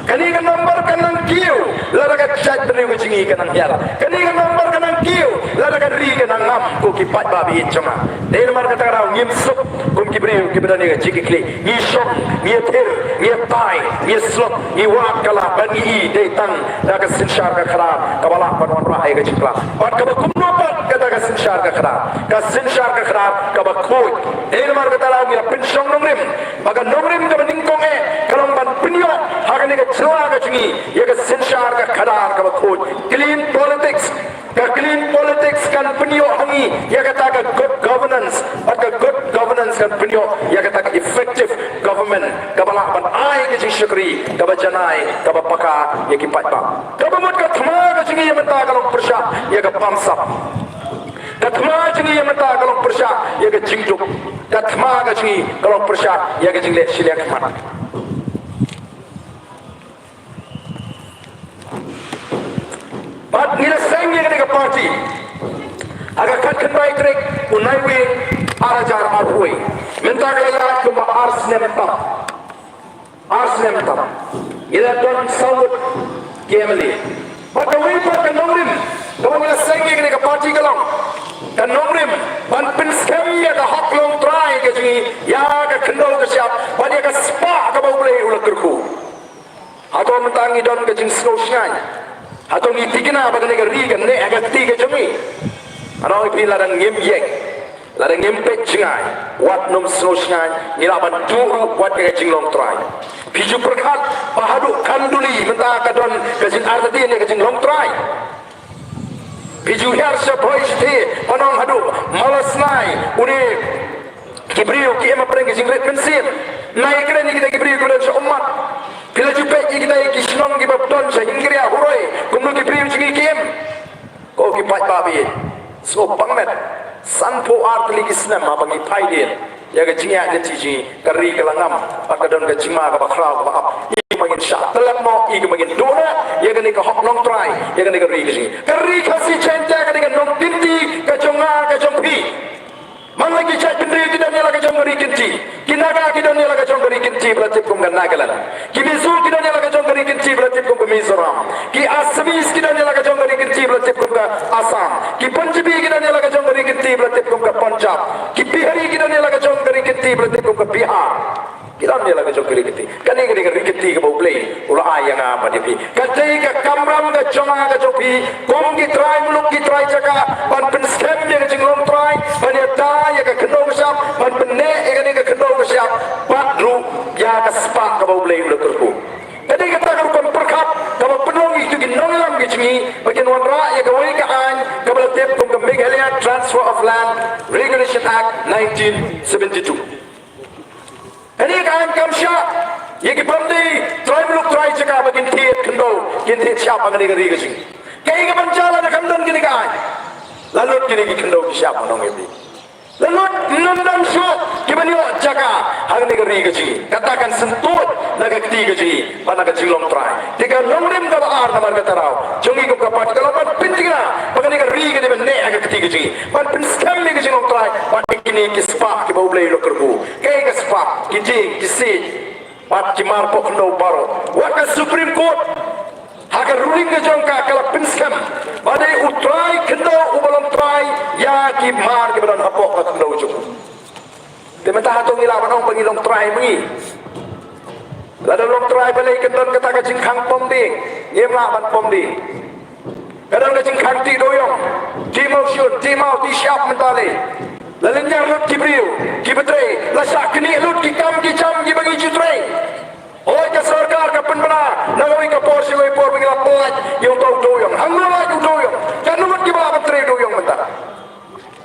Kane ka nambar ka nang kiew lada ka jaitbynriew ka jong ngi ka nang hiar. Kane ka nambar ka nang kiew lada ka ri ka nang ngam, ko ki paidbah ba ïeit jong nga. Dei namar kata ka daw ngim suk kum ki briew kiba don ïa ka jingkitkhlieh. Ngi shong, ngi ïathir, ngi ïatai, ngi ïaslok, ngi wad ka lad ba ngi i dei tang da ka synshar ka khadar kaba lah ban wanrah ïa ka jingkylla. Bad kaba kumno pat kata ka synshar ka khadar? Ka synshar ka khadar kaba khuid. Dei namar kata ka daw ngi la pynshong nongrim ba ka nongrim kaba nyngkong eh ka long ban pynïoh ha kane ka jylla ka jong ngi ïa ka synshar ka khadar kaba khuid. Clean politics. Ka clean politics kan pynïoh ha ngi ïa kata ka good governance. Bad ka good governance kan pynïoh ïa kata ka effective government kaba lah ban ai ka jingshakri kaba janai kaba paka ïa ki paidbah. Kaba mut ka thma ka jong ngi ïa mynta ka long pyrshah ïa ka bamsap. Ka thma ka jong ngi ïa mynta ka long pyrshah ïa ka jingduk. Ka thma ka jong ngi ka long pyrshah ïa ka jingleh shiliang khmat. Bad ngi la seng ïa kane ka party ha ka khatkhyndai tarik u Naiwieng arhajar arphew. Mynta ka la ïaid kumba ar snem tam. Ar snem tam. Ngi la don saw ngut ki M L A. Bad kawei pat ka nongrim kaba ngi la seng ïa kane ka party ka long ka nongrim ban pynskhem ïa ka hok longtrai ka jong ngi, ïa ka khyndew ka shyiap bad ïa ka spah kaba U Blei u la kyrkhu. Hato mynta ngi don ka jingsngewshngaiñ? Hato ngi thikna ba kane ka ri kan neh ha ka kti ka jong ngi? Nga ong ïa phi, lada ngim ïeng, lada ngim peit jngai, wat nym sngewshngaiñ, ngi lah ban duh ruh wat ïa ka jinglongtrai. Phi ju pyrkhat ba haduh Khanduli mynta ka don ka jingartatien ïa ka jinglongtrai. Phi ju hiar sha Bhoi Shathe, ban ong haduh Malasnai, une ki briew ki im hapdeng ka jingrit mynsiem. Nai kren ïa kita ki briew kiba don sha ummat. Phi la ju peit ïa kita ki shnong kiba don sha Hyngrei Huroi, kumno ki briew jong ngi ki im. Ko ki paidbah ba ïeit, sngewbha met, sanphew ar tylli ki snem haba ngi phai dien ïa ka jingïaid lynti jong ngi, ka ri ka la ngam bad ka don ka jingma kaba khraw kaba ap. I kumba ngin shah tlot noh, i kumba ngin duh noh ïa kane ka hok longtrai, ïa kane ka ri ka jong ngi. Ka ri Khasi Jaiñtia ka dei ka nongkynti ka jong nga ka jong phi. Man la ki jaitbynriew ki don ïa la ka jong ka ri kynti. Ki Naga ki don ïa la ka jong ka ri kynti ba la tip kum ka Nagaland. Ki Mizo ki don ïa la ka jong ka ri kynti ba la tip kum ka Mizoram. Ki Assamese ki don ïa la ka jong ka ri kynti ba la tip kum ka Assam. Ki Punjabi ki don ïa la ka jong ka ri kynti ba la tip kum ka Punjab. Ki Bihari ki don ïa la ka jong ka ri kynti ba la tip kum ka Bihar. Ki don ïa la ka jong ka ri kynti. Kane ka dei ka ri kynti kaba U Blei u la ai ïa nga bad ïa phi. Ka dei ka kamram ka jong nga ka jong phi kum ki trai muluk ki trai jaka ban pynskhem ïa ka jinglongtrai, ban ïada ïa ka khyndew ka shyiap, ban pynneh ïa kane ka khyndew ka shyiap bad ruh ïa ka spah kaba U Blei u la kyrkhu. Ka dei kata ka rukom pyrkhat kaba pynlong ïa kito ki nongïalam ki jong ngi ba kin wanrah ïa kawei ka aiñ kaba la tip kum ka Meghalaya Transfer of Land Regulation Act nineteen seventy-two. Kane ka aiñ kam shah ïa ki bym dei trai muluk trai jaka ba kin thied khyndew, kin thied shyiap ha kane ka ri ka jong ngi. Kaei kaban jia lada kam don kane ka aiñ? La lut kine ki khyndew ki shyiap, nga ong ïa phi. La lut, ym don shuh kiban ïoh jaka ha kane ka ri ka jong ngi. Kata kan syntuid na ka kti ka jong ngi bad na ka jinglongtrai. Te ka nongrim kaba ar namar kata ka daw jong ngi kum ka party ka long ban pynthikna ba kane ka ri ka dei ban neh ha ka kti ka jong ngi, ban pynskhem ïa ka jinglongtrai bad ïa kine ki spah kiba U Blei u la kyrkhu. Kaei ka spah? Ki dieng, ki siej bad ki mar poh khyndew baroh. Wat ka Supreme Court ha ka ruling ka jong ka ka la pynskhem ba dei u trai khyndew uba long trai ïa ki mar kiba don hapoh ka khyndew jong u. Te mynta hato ngi lah ban ong ba ngi long trai ma ngi? Lada long trai balei kan don kata ka jingkhang pom dieng, ngim lah ban pom dieng. Ka don ka jingkhang tih dewïong, tih mawshun, tih maw, tih shyiap mynta lei. La lynñiar lut ki briew kiba trei, la shah knieh lut ki kam ki jam kiba ngi ju trei. Hooid, ka sorkar ka pynbna na kawei ka por sha kawei por ba ngi la pynlait ïa uto u dewïong. Hangno lait u dewïong? Katno ngut kiba lah ban trei dewïong mynta?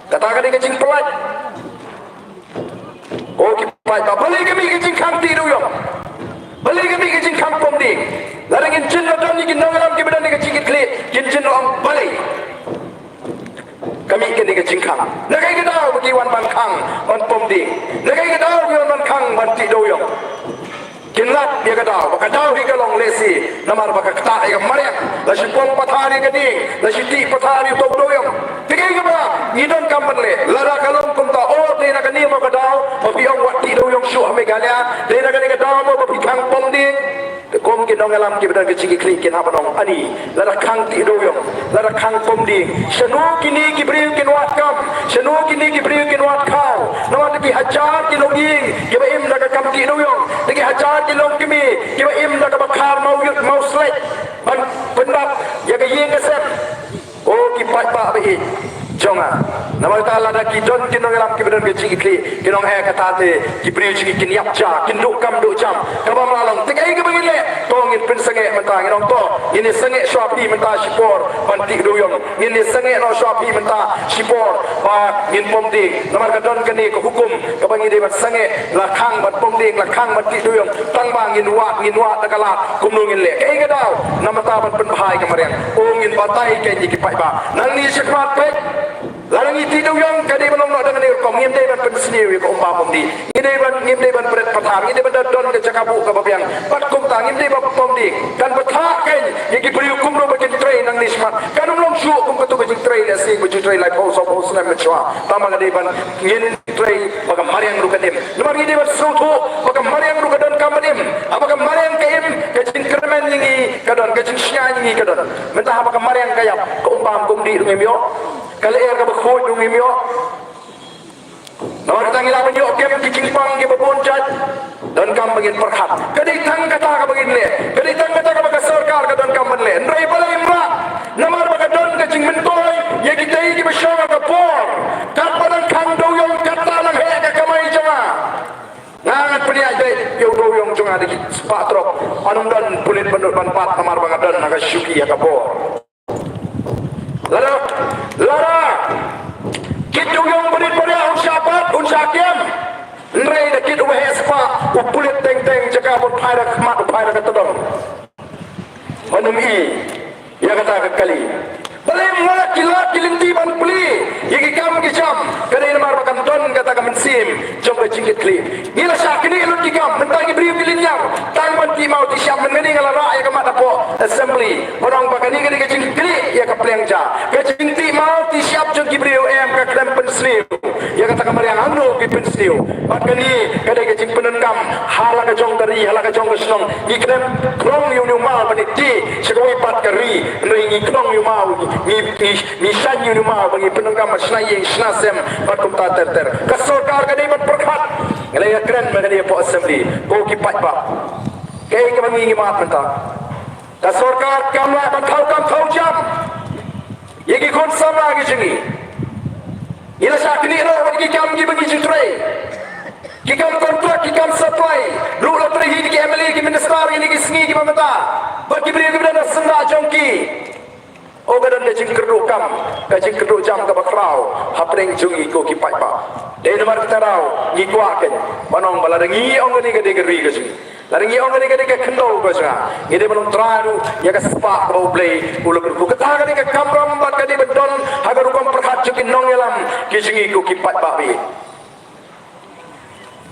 Kata ka dei ka jingpynlait. Ko ki paidbah, balei ka mih ka jingkhang tih dewïong? Balei ka mih ka jingkhang pom dieng? Lada ngin jin la don ïa ki nongïalam kiba don ïa ka jingkitkhlieh, kin jin la ong balei ka mih kane ka jingkhang. Na kaei ka daw ba ki wan ban khang ban pom dieng? Na kaei ka daw ba ki wan ban khang ban tih dewïong? Kin lap ïa ka daw, ba ka daw hi ka long lehse namar ba ka ktah ïa ka mariang, la shu pom pathar ïa ka dieng, la shu tih pathar ïa uto u dewïong. Te kaei kaba ngi donkam ban leh? Lada ka long kumta, o, dei na kane mo ka daw ba phi ong wat tih dewïong shuh ha Meghalaya, dei na kane ka daw mo ba phi khang pom dieng. Te kum ki nongïalam kiba don ka jingkitkhlieh kin hap ban ong, ani, lada khang tih dewïong, lada khang pom dieng, shano kine ki briew kin wad kam? Shano kine ki briew kin wad khaw? Namar da ki hajar ki longïing kiba im da ka kam tih dewïong, da ki hajar ki longkmie kiba im da kaba khar maw ïut maw slet ban pyndap ïa ka ïing ka sem. Ko ki paidbah ba ïeit jong nga, namar kata lada ki don ki nongïalam kiba don ka jingkitkhlieh, ki nong eh kata te ki briew jong ngi kin ïap ja, kin duh kam duh jam. Kaba ma long, te kaei kaba ngin leh? To ngin pynsangeh mynta, ngin ong to ngin ïa sangeh shuwa phi mynta shipor ban tih dewïong. Ngin ïa sangeh noh shuwa phi mynta shipor ba ngin pom dieng. Namar ka don kane ka hukum kaba ngi dei ban sangeh, la khang ban pom dieng, la khang ban tih dewïong. Tang ba ngin wad, ngin wad da ka lad, kumno ngin leh? Kaei ka daw? Namar ta ban pynbha ïa ka mariang. O, ngin batai kein ïa ki paidbah. Nangne shakhmat peit, lada ngi tih dewïong ka dei ban long noh da kane ka rukom, ngim dei ban pynsniew ïa ka um bam um dih. Ngi dei ban, ngim dei ban pret pathar, ngi dei ban da don ka jaka buh kaba biang. Bad kumta ngim dei ban pom dieng. Kan bthah kein ïa ki briew kumno ba kin trei nangne shakhmat. Kan ym long shuh kum kato ka jingtrei lehse ba ju trei laiphew sawphew snem mynshuwa. Tang ba ka dei ban ngin trei ba ka mariang ruh kan im. Namar ngi dei ban sngewthuh ba ka mariang ruh ka donkam ban im. Haba ka mariang ka im, ka jingkyrmen ïa ngi ka don, ka jingshngaiñ ïa ngi ka don. Mynta haba ka mariang ka ïap, ka um bam ka um dih ruh ngim ïoh, ka lyer kaba khuid ruh ngim ïoh. Namar kata ngi lah ban ïoh kem ki jingpang kiba bun jait. Donkam ba ngin pyrkhat. Ka dei tang kata kaba ngin leh. Ka dei tang kata kaba ka sorkar ka donkam ban leh. Hynrei balei ym lah? Namar ba ka don ka jingmyntoi ïa kitei kiba shong ha ka bor. Katba dang khang dewïong, katta nang heh ka kamai jong nga. Nga ngan pynïaid beit ïa u dewïong jong nga da ki spah trok. Ym don pulit ban nud ban bat namar ba nga don ha ka shuki ha ka bor. Lada, lada kit dewïong ba rit ba riah un shah bat, un shah kem. Hynrei da kit uba heh spah, u pulit teng teng, jaka ban phai da ka khmat, u phai da ka tdong. Ban ym i ïa kata ka kali. Balei ym lah ki lad ki lynti ban plie ïa ki kam ki jam? Ka dei namar ba kan don kata ka mynsiem jong ka jingkitkhlieh. Ngi la shah knieh lut ki kam, mynta ki briew ki lynñiar tang ban tih maw tih shyiap. Mynne nga la rah ïa ka mat hapoh assembly, ba ong ba kane ka dei ka jingknieh ïa ka pliang ja. Ka jingtih maw tih shyiap jong ki briew, em, ka khlem pynsniew ïa kata ka mariang. Hangno ki pynsniew? Bad kane ka dei ka jingpyndonkam ha la ka jong ka ri, ha la ka jong ka shnong. Ngi khlem khlong ïa une u maw ban ïa tih sha kawei pat ka ri, hynrei ngi khlong ïa u maw, ngi, ngi, ngi shaiñ ïa une u maw ba ngi pyndonkam ha shna ïing shna sem bad kumta ter ter. Ka sorkar ka dei ban pyrkhat. Nga la ïakren ma kane hapoh assembly, ko ki paidbah. Kaei kaba ngi ngi mad mynta? Ka sorkar kam lah ban thaw kam thaw jam ïa ki khun samla ki jong ngi. Ngi la shah knieh noh wat ki kam kiba ngi ju trei, ki kam kontrak, ki kam supply. Ruh la trei hi ki MLA, ki minister ïa kine ki sngi kiba mynta bad ki briew kiba don ha syndah jong ki. O, ka don ka jingkyrduh kam, ka jingkyrduh jam kaba khraw hapdeng jong ngi, ko ki paidbah. Dei namar kata ruh ngi kwah kein ban ong ba lada ngi ong kane ka dei ka ri ka jong ngi, lada ngi ong kane ka dei ka khyndew ka jong nga, ngi dei ban ong trai ruh ïa ka spah kaba U Blei u la kyrkhu. Kata ka dei ka kamram bad ka dei ban don ha ka rukom pyrkhat jong ki nongïalam ki jong ngi, ko ki paidbah ba ïeit.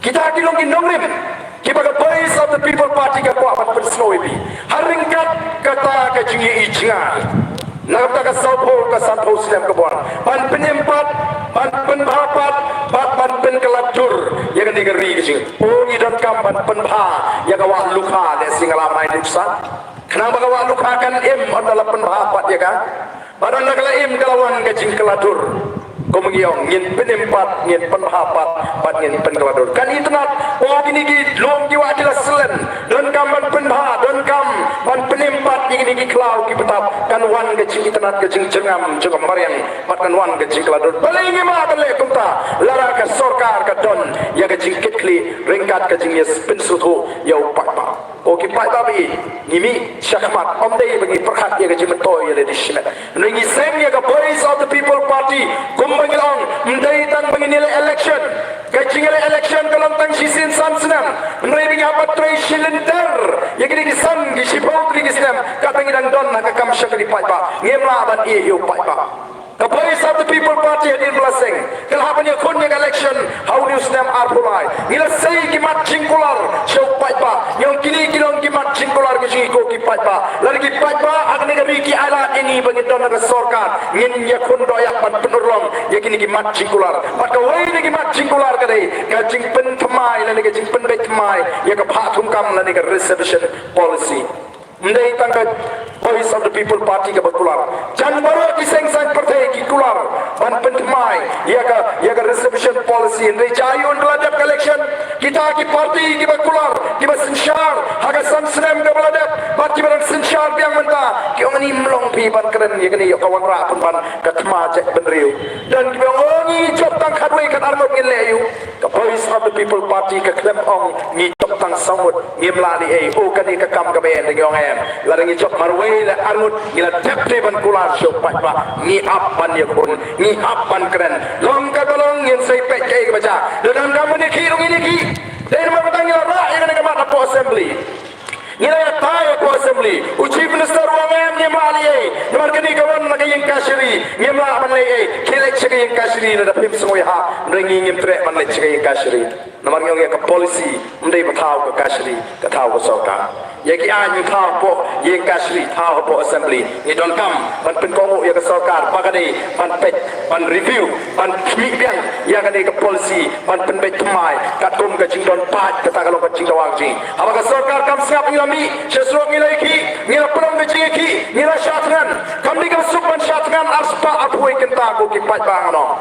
Kita ki long ki nongrim kiba ka Voice of the People Party ka kwah ban pynsngew ïa phi ha ryngkat kata ka jingïohi jngai na ka bynta ka sawphew ka sanphew snem kaba wan, ban pynim pat, ban pynbha pat, bad ban pynkylla dur ïa kane ka ri ka jong ngi. O, ngi donkam ban pynbha ïa ka Wah Lukha, lehse nga la mai nuksa. Khnang ba ka Wah Lukha kan im, ynda la pynbha pat ïa ka. Bad ynda ka la im ka la wan ka jingkylla dur. Kum ngi ong, ngin pynim pat, ngin pynbha pat, bad ngin pynkylla dur. Kan itynnad, o, kine ki lum ki wah ki la slen. Donkam Kine ki khlaw ki btap, kan wan ka jingitynnad, ka jingjyrngam jong ka mariang, bad kan wan ka jingkylla dud. Balei ngim lah ban leh kumta? Lada ka sorkar ka don ïa ka jingkitkhlieh ryngkat ka jingïapynsngewthuh ïa u paidbah. Ko ki paidbah, ngi mih shakhmat, ym dei ba ngi pyrkhat ïa ka jingmyntoi ïa lade shimet. Hynrei ngi seng ïa ka Voice of the People Party, kumba ngi la ong, ym dei tang ba ngin ïaleh election. Ka jingïaleh election ka long tang shisien san snem. Hynrei ba ngi hap ban trei shilynter ïa kine ki san, ki shiphew tylli ki snem, katba ngi dang don ha ka kam shakri paidbah, ngim lah ban ïeh ïa u paidbah. Ka Voice of the People Party hadien ba la seng, ka la hap ban ïakhun ïa ka election ha une u snem arphew lai. Ngi la sei ki mat jingkular sha u paidbah. Ngi ong kine ki long ki mat jingkular ka jong ngi ko ki paidbah. Lada ki paidbah ha kane ka ri ki ailad ïa ngi ba ngin don ha ka sorkar, ngin ïakhun dohnud ban pynurlong ïa kine ki mat jingkular. Bad kawei na ki mat jingkular ka dei ka jingpynthymmai lane ka jingpynbeit thymmai ïa ka bhah thungkam lane ka reservation policy. Ym dei tang ka Voice of the People Party kaba kular. Jan baroh ki seng saiñ pyrthei ki kular ban pynthymmai ïa ka, ïa ka reservation policy. Hynrei jia aïu ynda la dep ka election? Kita ki party kiba kular, kiba synshar ha ka san snem kaba la dep, bad kiba dang synshar biang mynta, ki ong, ngim long phi ban kren ïa kane, ïoh ka wanrah pynban ka thma jaitbynriew. Don kiba ong, oh, ngi jop tang khatwei khatar ngut, ngin leh aïu? Ka Voice of the People Party ka khlem ong ngi jop tang saw ngut ngim lah leh ei. Oh, kane ka kam kaba eh, ngi ong em. Lada ngi jop marwei la arngut, ngi la dep te ban kular sha u paidbah. Ngi ap ban ïakhun, ngi ap ban kren. Long kaba long, ngin sa peit kaei kaba jia. Lada ngam ïakhih ruh ngin ïakhih. Dei namar kata ngi la rah ïa kane ka mat hapoh Assembly. Ngi la ïatai hapoh Assembly. U Chief Minister u ong em, ngim lah leh ei. Namar kane ka wan na ka ïing kashari, ngim lah ban leh ei. Khie leit sha ka ïing kashari lada phim sngewbha. Hynrei ngi ngim treh ban leit sha ka ïing kashari. Namar ngi ong ïa ka policy, ym dei ba thaw ka kashari, ka thaw ka sorkar. Ïa ki aiñ thaw hapoh ïing kashari, thaw hapoh Assembly. Ngi donkam ban pynkohnguh ïa ka sorkar ba ka dei ban peit, ban review, ban khmih biang ïa kane ka policy, ban pynbeit thymmai katkum ka jingdon paid, kata ka long ka jingdawa ka jong ngi. Haba ka sorkar kam sngap, ngi la mih sha surok, ngi la ïakhih, ngi la pynlong ka jingïakhih, ngi la shah thngan. Kam dei kaba suk ban shah thngan arspah arphew kynta, ko ki paidbah, ngan ong.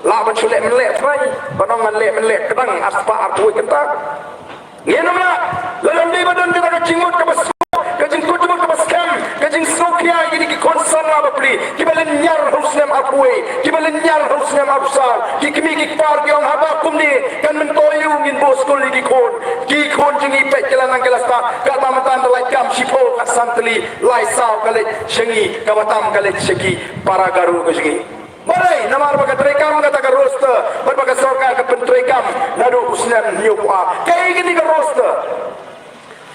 Lah ban shu leh mynleh trai, ban ong ngan leh mynleh kdang arspah arphew kynta. Ngin ym lah. Lada ym dei ba don kata ka jingmut kaba suk, ka jingkut jingmut kaba skhem, ka jingsngewkhia ïa kine ki khun samla bapli kiba lynñiar ha u snem arphew, kiba lynñiar ha u snem arphew saw, ki kmie ki kpa ki ong, haba kumne kan myntoi aïu ngin buh skul ïa ki khun. Ki khun jong ngi, peit, ki la nang ki la stad, katba mynta ynda lait kam shiphew, khatsan tylli, lai saw ka leit sha ngi, kaba tam ka leit sha ki para Garo ka jong ngi. Balei? Namar ba ka treikam kata ka roster, bad ba ka sorkar ka pyntreikam naduh u snem hynñiewphew ar. Kaei kane ka roster?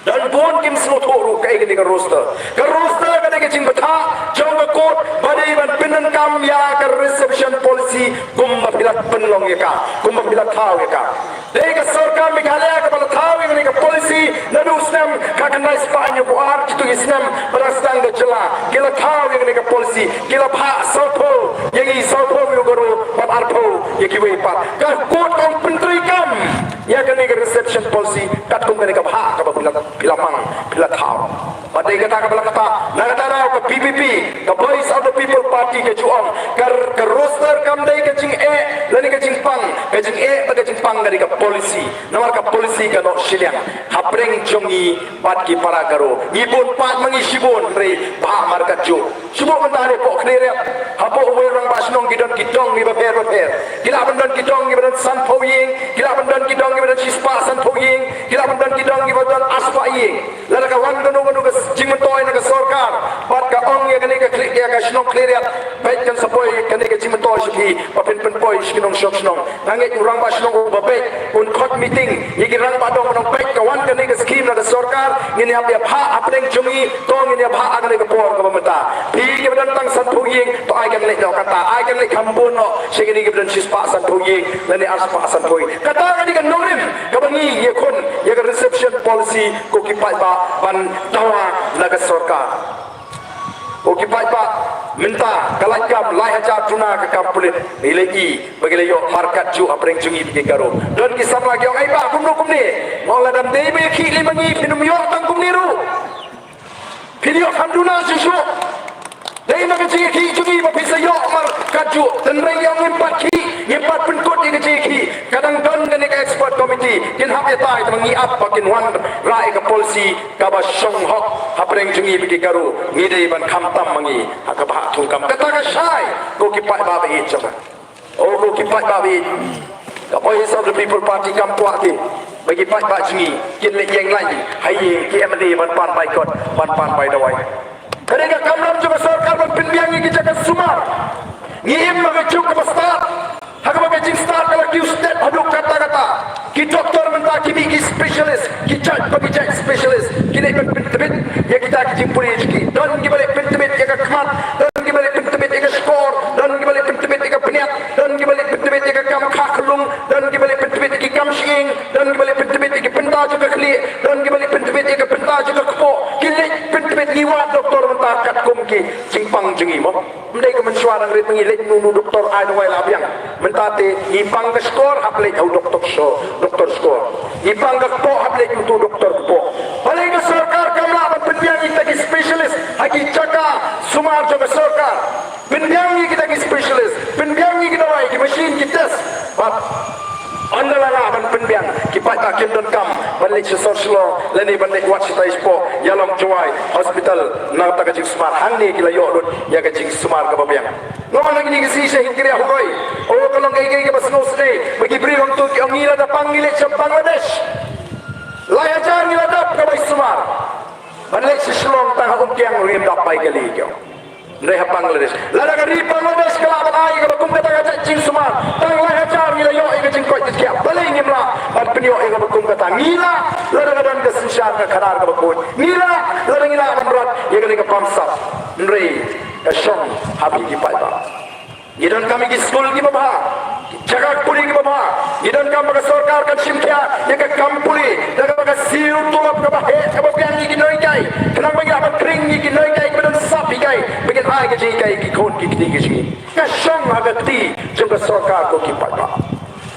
Don bun kim sngewthuh ruh kaei kane ka roster. Ka roster ka dei ka jingbthah jong ka court ba dei ban pyndonkam ïa ka reservation policy kumba phi la pynlong ïa ka, kumba phi la thaw ïa ka. Dei ka sorkar Meghalaya kaba la thaw ïa kane ka policy naduh u snem khatkhyndai spah hynñiewphew ar, kito ki snem ba dang sdang ka jylla, ki la thaw ïa kane ka policy, ki la bhah sawphew ïa ngi, sawphew ïa u Garo bad arphew ïa kiwei pat. Ka court ka ong pyntreikam ïa kane ka reservation policy katkum kane ka bhah kaba phi la, phi la mang, phi la thaw. Bad dei kata kaba la kata, na kata daw ka V P P, ka Voice of the People Party, ka ju ong, ka, ka roster kam dei ka jingeh lane ka jingpang, ka jingeh bad ka jingpang ka dei ka policy. Namar ka policy ka noh shiliang hapdeng jong ngi bad ki para Garo. Ngi bun paid ma ngi shibun, hynrei bhah markatjuh. Shu buh mynta hapoh Khliehriat, hapoh uwei u rangbah shnong ki don ki dong kiba pher bapher. Ki lah ban don ki dong kiba don sanphew ïing, ki lah ban don ki dong kiba don shispah sanphew ïing, ki lah ban don ki dong kiba don arspah ïing. Lada ka wan kano kano ka jingmyntoi na ka sorkar bad ka ong ïa kane ka Khlieh, ïa ka shnong Khliehriat, peit, kan sa poi kane ka jingmyntoi sha phi ba phin pynpoi sha ki nongshong shnong. Nga ngeit u rangbah shnong uba beit un khot meeting ïa ki rangbah dong, ban ong, peit, ka wan kane ka skhim na ka sorkar, ngin ïa bha hapdeng jong ngi, to ngin ïa bha ha kane ka por kaba mynta. Phi kiba don tang sanphew ïing, to ai kan leit noh kata, ai kan leit kham bun noh sha kine kiba don shispah sanphew ïing lane arspah sanphew ïing. Kata ka dei ka nongrim kaba ngi ïakhun ïa ka reservation policy, ko ki paidbah, ban dawa na ka sorkar. Ko ki paidbah, mynta ka lait kam lai hajar duna ka kam pulit, ngi la i ba ki la ïoh markatjuh hapdeng jong ngi bad ki Garo. Don ki samla ki ong, ai bah, kumno kumne? Nga ong, lada ym dei ba ïakhih lem ma ngi, phin ym ïoh tang kumne ruh. Phin ïoh kham duna shuh shuh. Dei na ka jingïakhih jong ngi ba phi sa ïoh markatjuh. Hynrei ngi ong ngim pat khih, ngim pat pynkut ïa ka jingïakhih. Ka dang don kane ka expert committee, kin hap ïatai, te ma ngi ap ba kin wanrah ïa ka policy kaba shong hok hapdeng jong ngi bad ki Garo, ngi dei ban khamtam ma ngi ha kaba hap thungkam. Kata ka shai, ko ki paidbah ba ïeit jong nga. O ko ki paidbah ba ïeit, ka Voice of the People Party kam kwah te ba ki paidbah jong ngi kin leit ïeng lain ha ïing ki M L A ban pan bai kot, ban pan bai dawai. Ka dei ka kamram jong ka sorkar ban pynbiang ïa ki jaka sumar. Ngi im ha ka juk kaba stad, ha kaba ka jingstad ka la kiew stet haduh katta katta. Ki doktor mynta ki mih ki specialist, ki jait ba ki jait specialist, ki leit ban pyntbit ïa kita ki jingpule jong ki. Don kiba leit pyntbit ïa ka khmat, don kiba leit pyntbit ïa ka shkor, don kiba leit pyntbit ïa ka bniat, don kiba leit pyntbit ïa ka kam kha khyllung, don kiba leit pyntbit ïa ki kam shyieng, don kiba leit pyntbit ïa ki bynta jong ka khlieh, don kiba leit pyntbit ïa ka bynta jong ka kpoh. Ki leit pyntbit, ngi wad doktor mynta katkum ki jingpang jong ngi mo. Ym dei ka mynshuwa nang rit ma ngi leit nu nu doktor ai dawai la biang. Mynta te ngi pang ka shkor hap leit ha u doktor shkor, doktor shkor. Ngi pang ka kpoh hap leit uto u doktor kpoh. Balei ka sorkar kam lah ban pynbiang ïa kita ki specialist ha ki jaka sumar jong ka sorkar? Pynbiang ïa kita ki specialist, pynbiang ïa ki dawai, ki machine, ki test. Bad ynda la lah ban pynbiang, ki paidbah kim donkam ban leit sha sor Shillong lane ban leit wad shatai shapoh Ïalong Jowai Hospital na kata ka jingsumar. Hangne ki la ïoh lut ïa ka jingsumar kaba biang. Nga wan hangne ka sngi sha Hynñiewtrep Huroi. O, ka long kaei kaei kaba sngewsynei ba ki briew hangto ki ong ngi lada pang ngi leit sha Bangladesh. Lai hajar ngi la dap ka bai sumar. Ban leit sha Shillong tang ha Umkiang ruh ngim dap bai kali, ki ong. Hynrei ha Bangladesh, lada ka ri Bangladesh ka lah ban ai kaba kum kata ka jait jingsumar, tang lai hajar ngi la ïoh ïa ka jingkoit jingkhiah. Balei ngim lah ban pynïoh ïa kaba kum kata? Ngi lah lada ka don ka synshar ka khadar kaba khuid. Ngi lah lada ngi lah ban rat ïa kane ka bamsap. Hynrei ka shong ha phi ki paidbah. Ngi donkam ïa ki skul kiba bha, ki jaka pule kiba bha. Ngi donkam ba ka sorkar kan shim khia ïa ka kam pule da kaba ka siew tulop kaba heh kaba biang ïa ki nonghikai, khnang ba ngi lah ban khring ïa ki nonghikai kiba don sap hikai ba kin ai ka jinghikai ïa ki khun ki kti ki jong ngi. Ka shong ha ka kti jong ka sorkar, ko ki paidbah.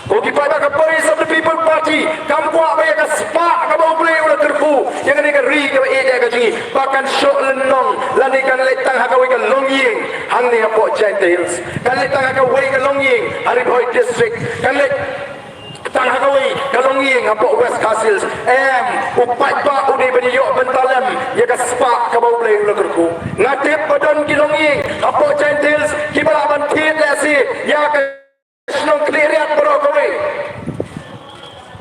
Ko ki paidbah, ka Voice of the People Party kam kwah ba ïa ka spah kaba U Blei u la kyrkhu ïa kane ka ri kaba ïeit ïa ka jong ngi ba kan shoh lynnong lane kan leit tang ha kawei ka longïing hangne hapoh Jaintia Hills, kan leit tang ha kawei ka longïing ha Ri Bhoi District, kan leit tang ha kawei ka longïing hapoh West Khasi Hills. Em, u paidbah u dei ban ïoh bynta lem ïa ka spah kaba U Blei u la kyrkhu. Nga tip ba don ki longïing hapoh Jaintia Hills kiba lah ban thied lehse ïa ka shnong Khliehriat baroh kawei.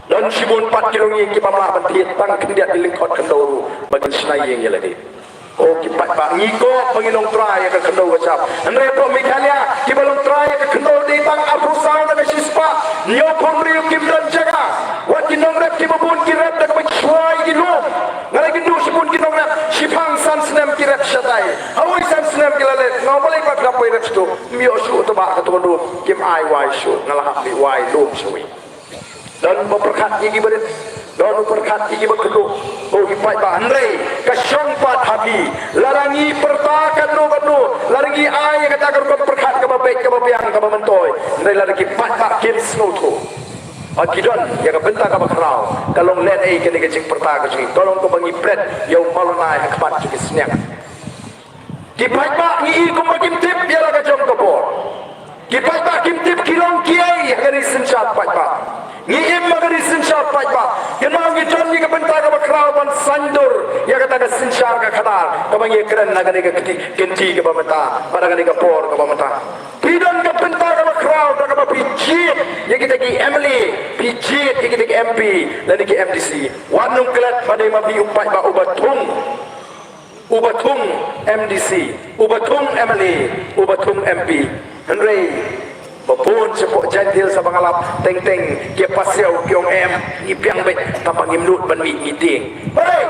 Don shibun pat ki longïing kiba ym lah ban thied, tang khyndiat ki lyngkhot khyndew ruh ba kin shna ïing ïa lade. Ko ki paidbah, ngi kwah ba ngin long trai ïa ka khyndew ka shyiap. Hynrei hapoh Meghalaya kiba long trai ïa ka khyndew dei tang arphew saw na ka shispah. Hynñiewphew hynriew kim don jaka. Wat ki nongrep kiba bun ki rep da kaba shuwa ïa ki lum. Nga la ïakynduh shibun ki nongrep, shiphew san snem ki rep shatai. Hawei san snem ki la leh, nga ong balei pat ka poi rep shuh? Ym ïoh shuh, tang ba katto katne kim ai wai shuh, nga la hap leit wai lum shuh. Don ba pyrkhat ïa kiba rit, don ba pyrkhat ïa kiba kynduh. Ko ki paidbah, hynrei ka shong pat ha phi. Lada ngi pyrta katno katno, lada ngi ai ïa kata ka rukom pyrkhat kaba beit, kaba biang, kaba myntoi, hynrei lada ki paidbah kim sngewthuh, ba ki don ïa ka bynta kaba khraw, ka long lehnoh kane ka jingpyrta ka jong ngi, ka long kaba ngi pret ïa u mawlynnai ha khmat jong ki sniang. Ki paidbah, ngi i kumba kim tip ïa la ka jong ka bor. Ki paidbah kim tip ki long kiei ha ka ri synshar paidbah. Ngi im ha ka ri synshar paidbah. Kynmaw, ngi don ïa ka bynta kaba khraw ban saiñdur ïa kata ka synshar ka khadar kaba ngi kren ha kane ka kti, kynti kaba mynta bad ha kane ka por kaba mynta. Phi don ka bynta kaba khraw da kaba phi jied ïa kita ki M L A, phi jied ïa kita ki M P lane ki M D C. Wat nym klet ba dei ma phi u paidbah uba thung. Uba thung M D C, uba thung M L A, uba thung M P. Hynrei ba bun shapoh Jaintia Hills ba nga lap, teng teng ki pasiaw, ki ong em, ngi biang beit, tang ba ngim nud ban mih, ngi tieng. Balei?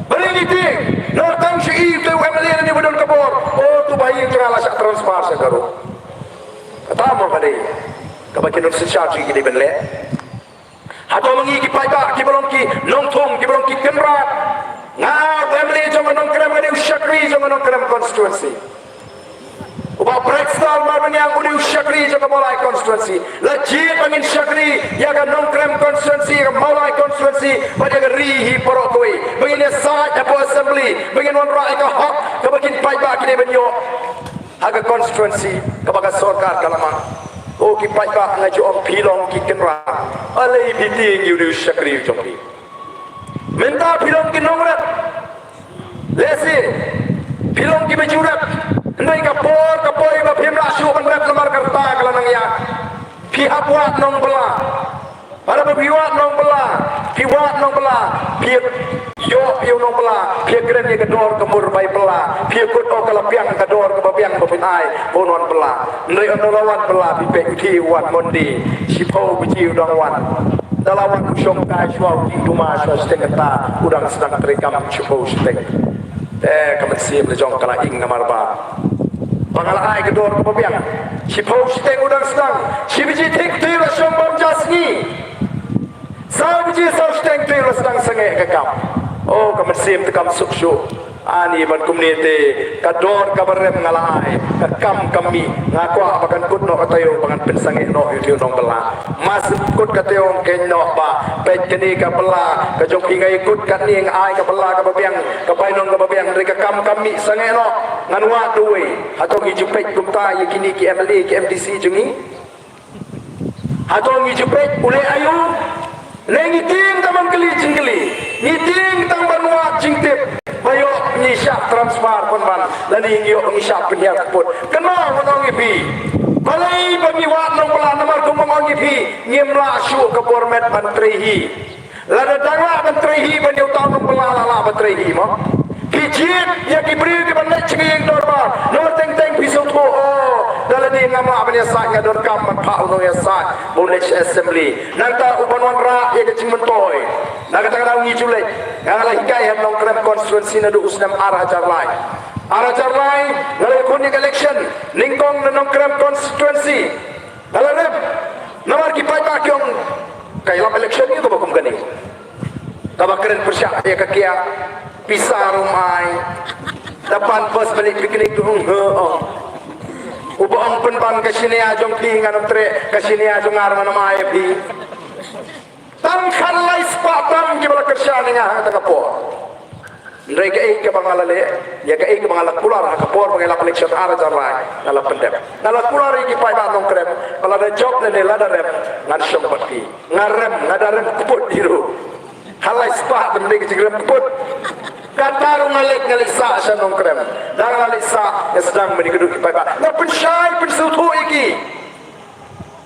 Balei ngi tieng? Namar tang shu i uto u M L A lane uba don ka bor, o, uto u bahaïing jong nga la shah transfer sha Garo. Kata mo ka dei kaba ki nongsynshar jong ngi ki dei ban leh? Hato ma ngi ki paidbah kiba long ki nongthung, kiba long ki kynrad? Nga, u M L A jong ka Nongkrem, nga dei u shakri jong ka Nongkrem constituency. U Bah Brightstar Marbaniang u dei u shakri jong ka Mawlai constituency. La jied ba ngin shakri ïa ka Nongkrem constituency, ïa ka Mawlai constituency bad ïa ka ri hi baroh kawei, ba ngin ïasaid hapoh assembly, ba ngin wanrah ïa ka hok kaba ki paidbah ki dei ban ïoh ha ka constituency kaba ka sorkar ka la mang. Ko ki paidbah, nga ju ong, phi long ki kynrad. Balei phi tieng ïa u dei u shakri jong phi? Mynta phi long ki nongrep. Lehse phi long kiba ju rep. Hynrei ka por ka poi ba phim lah shuh ban rep namar ka rta ka la nang ïaid. Phi hap wad nongbylla. Haba phi wad nongbylla, phi wad nongbylla, phi ïoh ïa u nongbylla, phi kren ïa ka dor ka mur bai bylla, phi kut, oh ka la biang ka dor kaba biang ba phin ai ba un wan bylla. Hynrei ynda la wan bylla, phi peit u dei u wan Monday, shiphew baje u dang wan. Ynda la wan u shong kai shuwa, u dei u duma shuwa shiteng, kata u dang sdang treikam shiphew shiteng. Te ka mynsiem la jong ka la ing namar ba, ba nga la ai ka dor kaba biang. Shiphew shiteng u dang sdang, shi baje thik te u la shong bam ja sngi. Saw baje saw shiteng te u la sdang sangeh ka kam. Oh, ka mynsiem te kam suk shuh. Ani ban kumne te ka dor kaba rem nga la ai, ka kam ka mih, nga kwah ba kan kut noh ka taïew ba ngan pynsangeh noh ïa u nongbylla. Mas kut ka taïew, ong keiñ noh ba peit kane ka bylla ka jong phi, nga ïa kut katne, nga ai ka bylla kaba biang, ka bainong kaba biang, hynrei ka kam ka mih, sangeh noh. Ngan wad da uwei. Hato ngi ju peit kumta ïa kine ki M L A, ki M D C jong ngi? Hato ngi ju peit u leh aïu? Ne ngi tieng tang ban kylli jingkylli, ngi tieng tang ban wad jingtip ba ïoh ngi shah transfer pynban, lane ngi ïoh ngi shah pynhiar kput? Kynmaw ngan ong ïa phi, balei ba ngi wad nongbylla? Namar kumba nga ong ïa phi, ngim lah shuh ka bor met ban trei hi. Lada dang lah ban trei hi ban ïa uta u nongbylla, la lah ban trei hi mo. Phi jied ïa ki briew kiban leit sha ka ïing dorbar, namar teng teng phi sngewthuh, oh, da lade ngam lah ban ïasaid, nga donkam ban phah u nongïasaid ba un leit sha assembly. Nangta u ban wanrah ïa ka jingmyntoi. Na kata ka daw ngi ju leit, nga la hikai ha Nongkrem constituency naduh u snem ar hajar lai. Ar hajar lai nga la ïakhun ïa ka election nyngkong na Nongkrem constituency. Nga la rem. Namar ki paidbah ki ong, ka ïalap election ïa kaba kum kane, kaba kren pyrshah ïa ka kiad, pisa ruh ym ai. Da pan bus ban leit picnic ruh ym heh, ong. Uba ong pynban ka shaniah jong phi, ngan ym treh, ka shaniah jong nga ruh ngan ym ai ïa phi. Tang khatlai spah tam kiba la kyrshan ïa nga ha kata ka por. Hynrei kaei kaba nga la leh, ïa kaei kaba nga la kular ha ka por ba nga la ïalap election ar hajar lai, nga la pyndep. Nga la kular ïa ki paidbah Nongkrem ba lada jop lane lada rem, ngan shong bad phi. Nga rem, nga da rem kput hi ruh. Khatlai spah, te mynta ka jingrem kput. Kata ruh nga leit, nga leit sah sha Nongkrem. Da nga la leit sah, nga sdang mynne ka dei ki paidbah, nga pynshai pynsngewthuh ïa ki.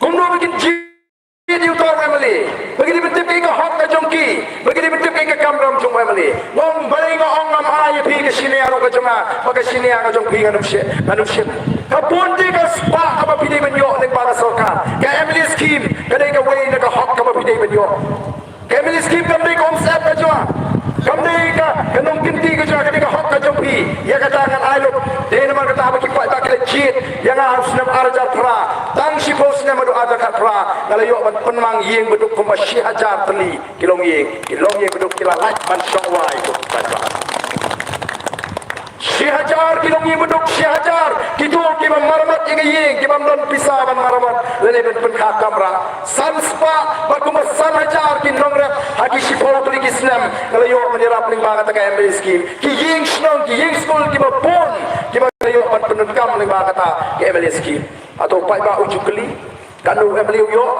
Kumno ba kin jied ïa uta u M L A, ba ki dei ban tip ïa ka hok ka jong ki, ba ki dei ban tip ïa ka kamram jong u M L A. Nga ong, balei nga ong ngam ai ïa phi ka shaniah ruh ka jong nga, ba ka shaniah ka jong phi ngan ym shim, ngan ym shim. Ka bun te ka spah kaba phi dei ban ïoh lyngba ka sorkar. Ka M L A scheme ka dei kawei na ka hok kaba phi dei ban ïoh. Ka M L A scheme kam dei ka umsyep ka jong nga, kam dei ka, ka nongkynti ka jong nga, ka dei ka hok ka jong phi. Ïa kata ngan ai lut. Dei namar kata ba ki paidbah ki la jied ïa nga ha u snem ar hajar phra, tang shiphew snem haduh ar hajar khatphra, nga la ïoh ban pynmang ïing baduk kumba shi hajar tylli ki longïing, ki longïing baduk ki la lait ban shong wai, ko paidbah. Shi hajar ki longïing baduk, shi hajar kito kiba maramot ïa ka ïing, kiba ym don pisa ban maramot lane ban pynkha kamra. San spah bad kumba san hajar ki nongrep ha ki shiphew tylli ki snem, nga la ïoh ban ïarap lyngba kata ka M L A scheme. Ki ïing shnong, ki ïing skul kiba bun, kiba nga la ïoh ban pyndonkam lyngba kata ka M L A scheme. Hato u paidbah u ju kylli, katno u M L A u ïoh?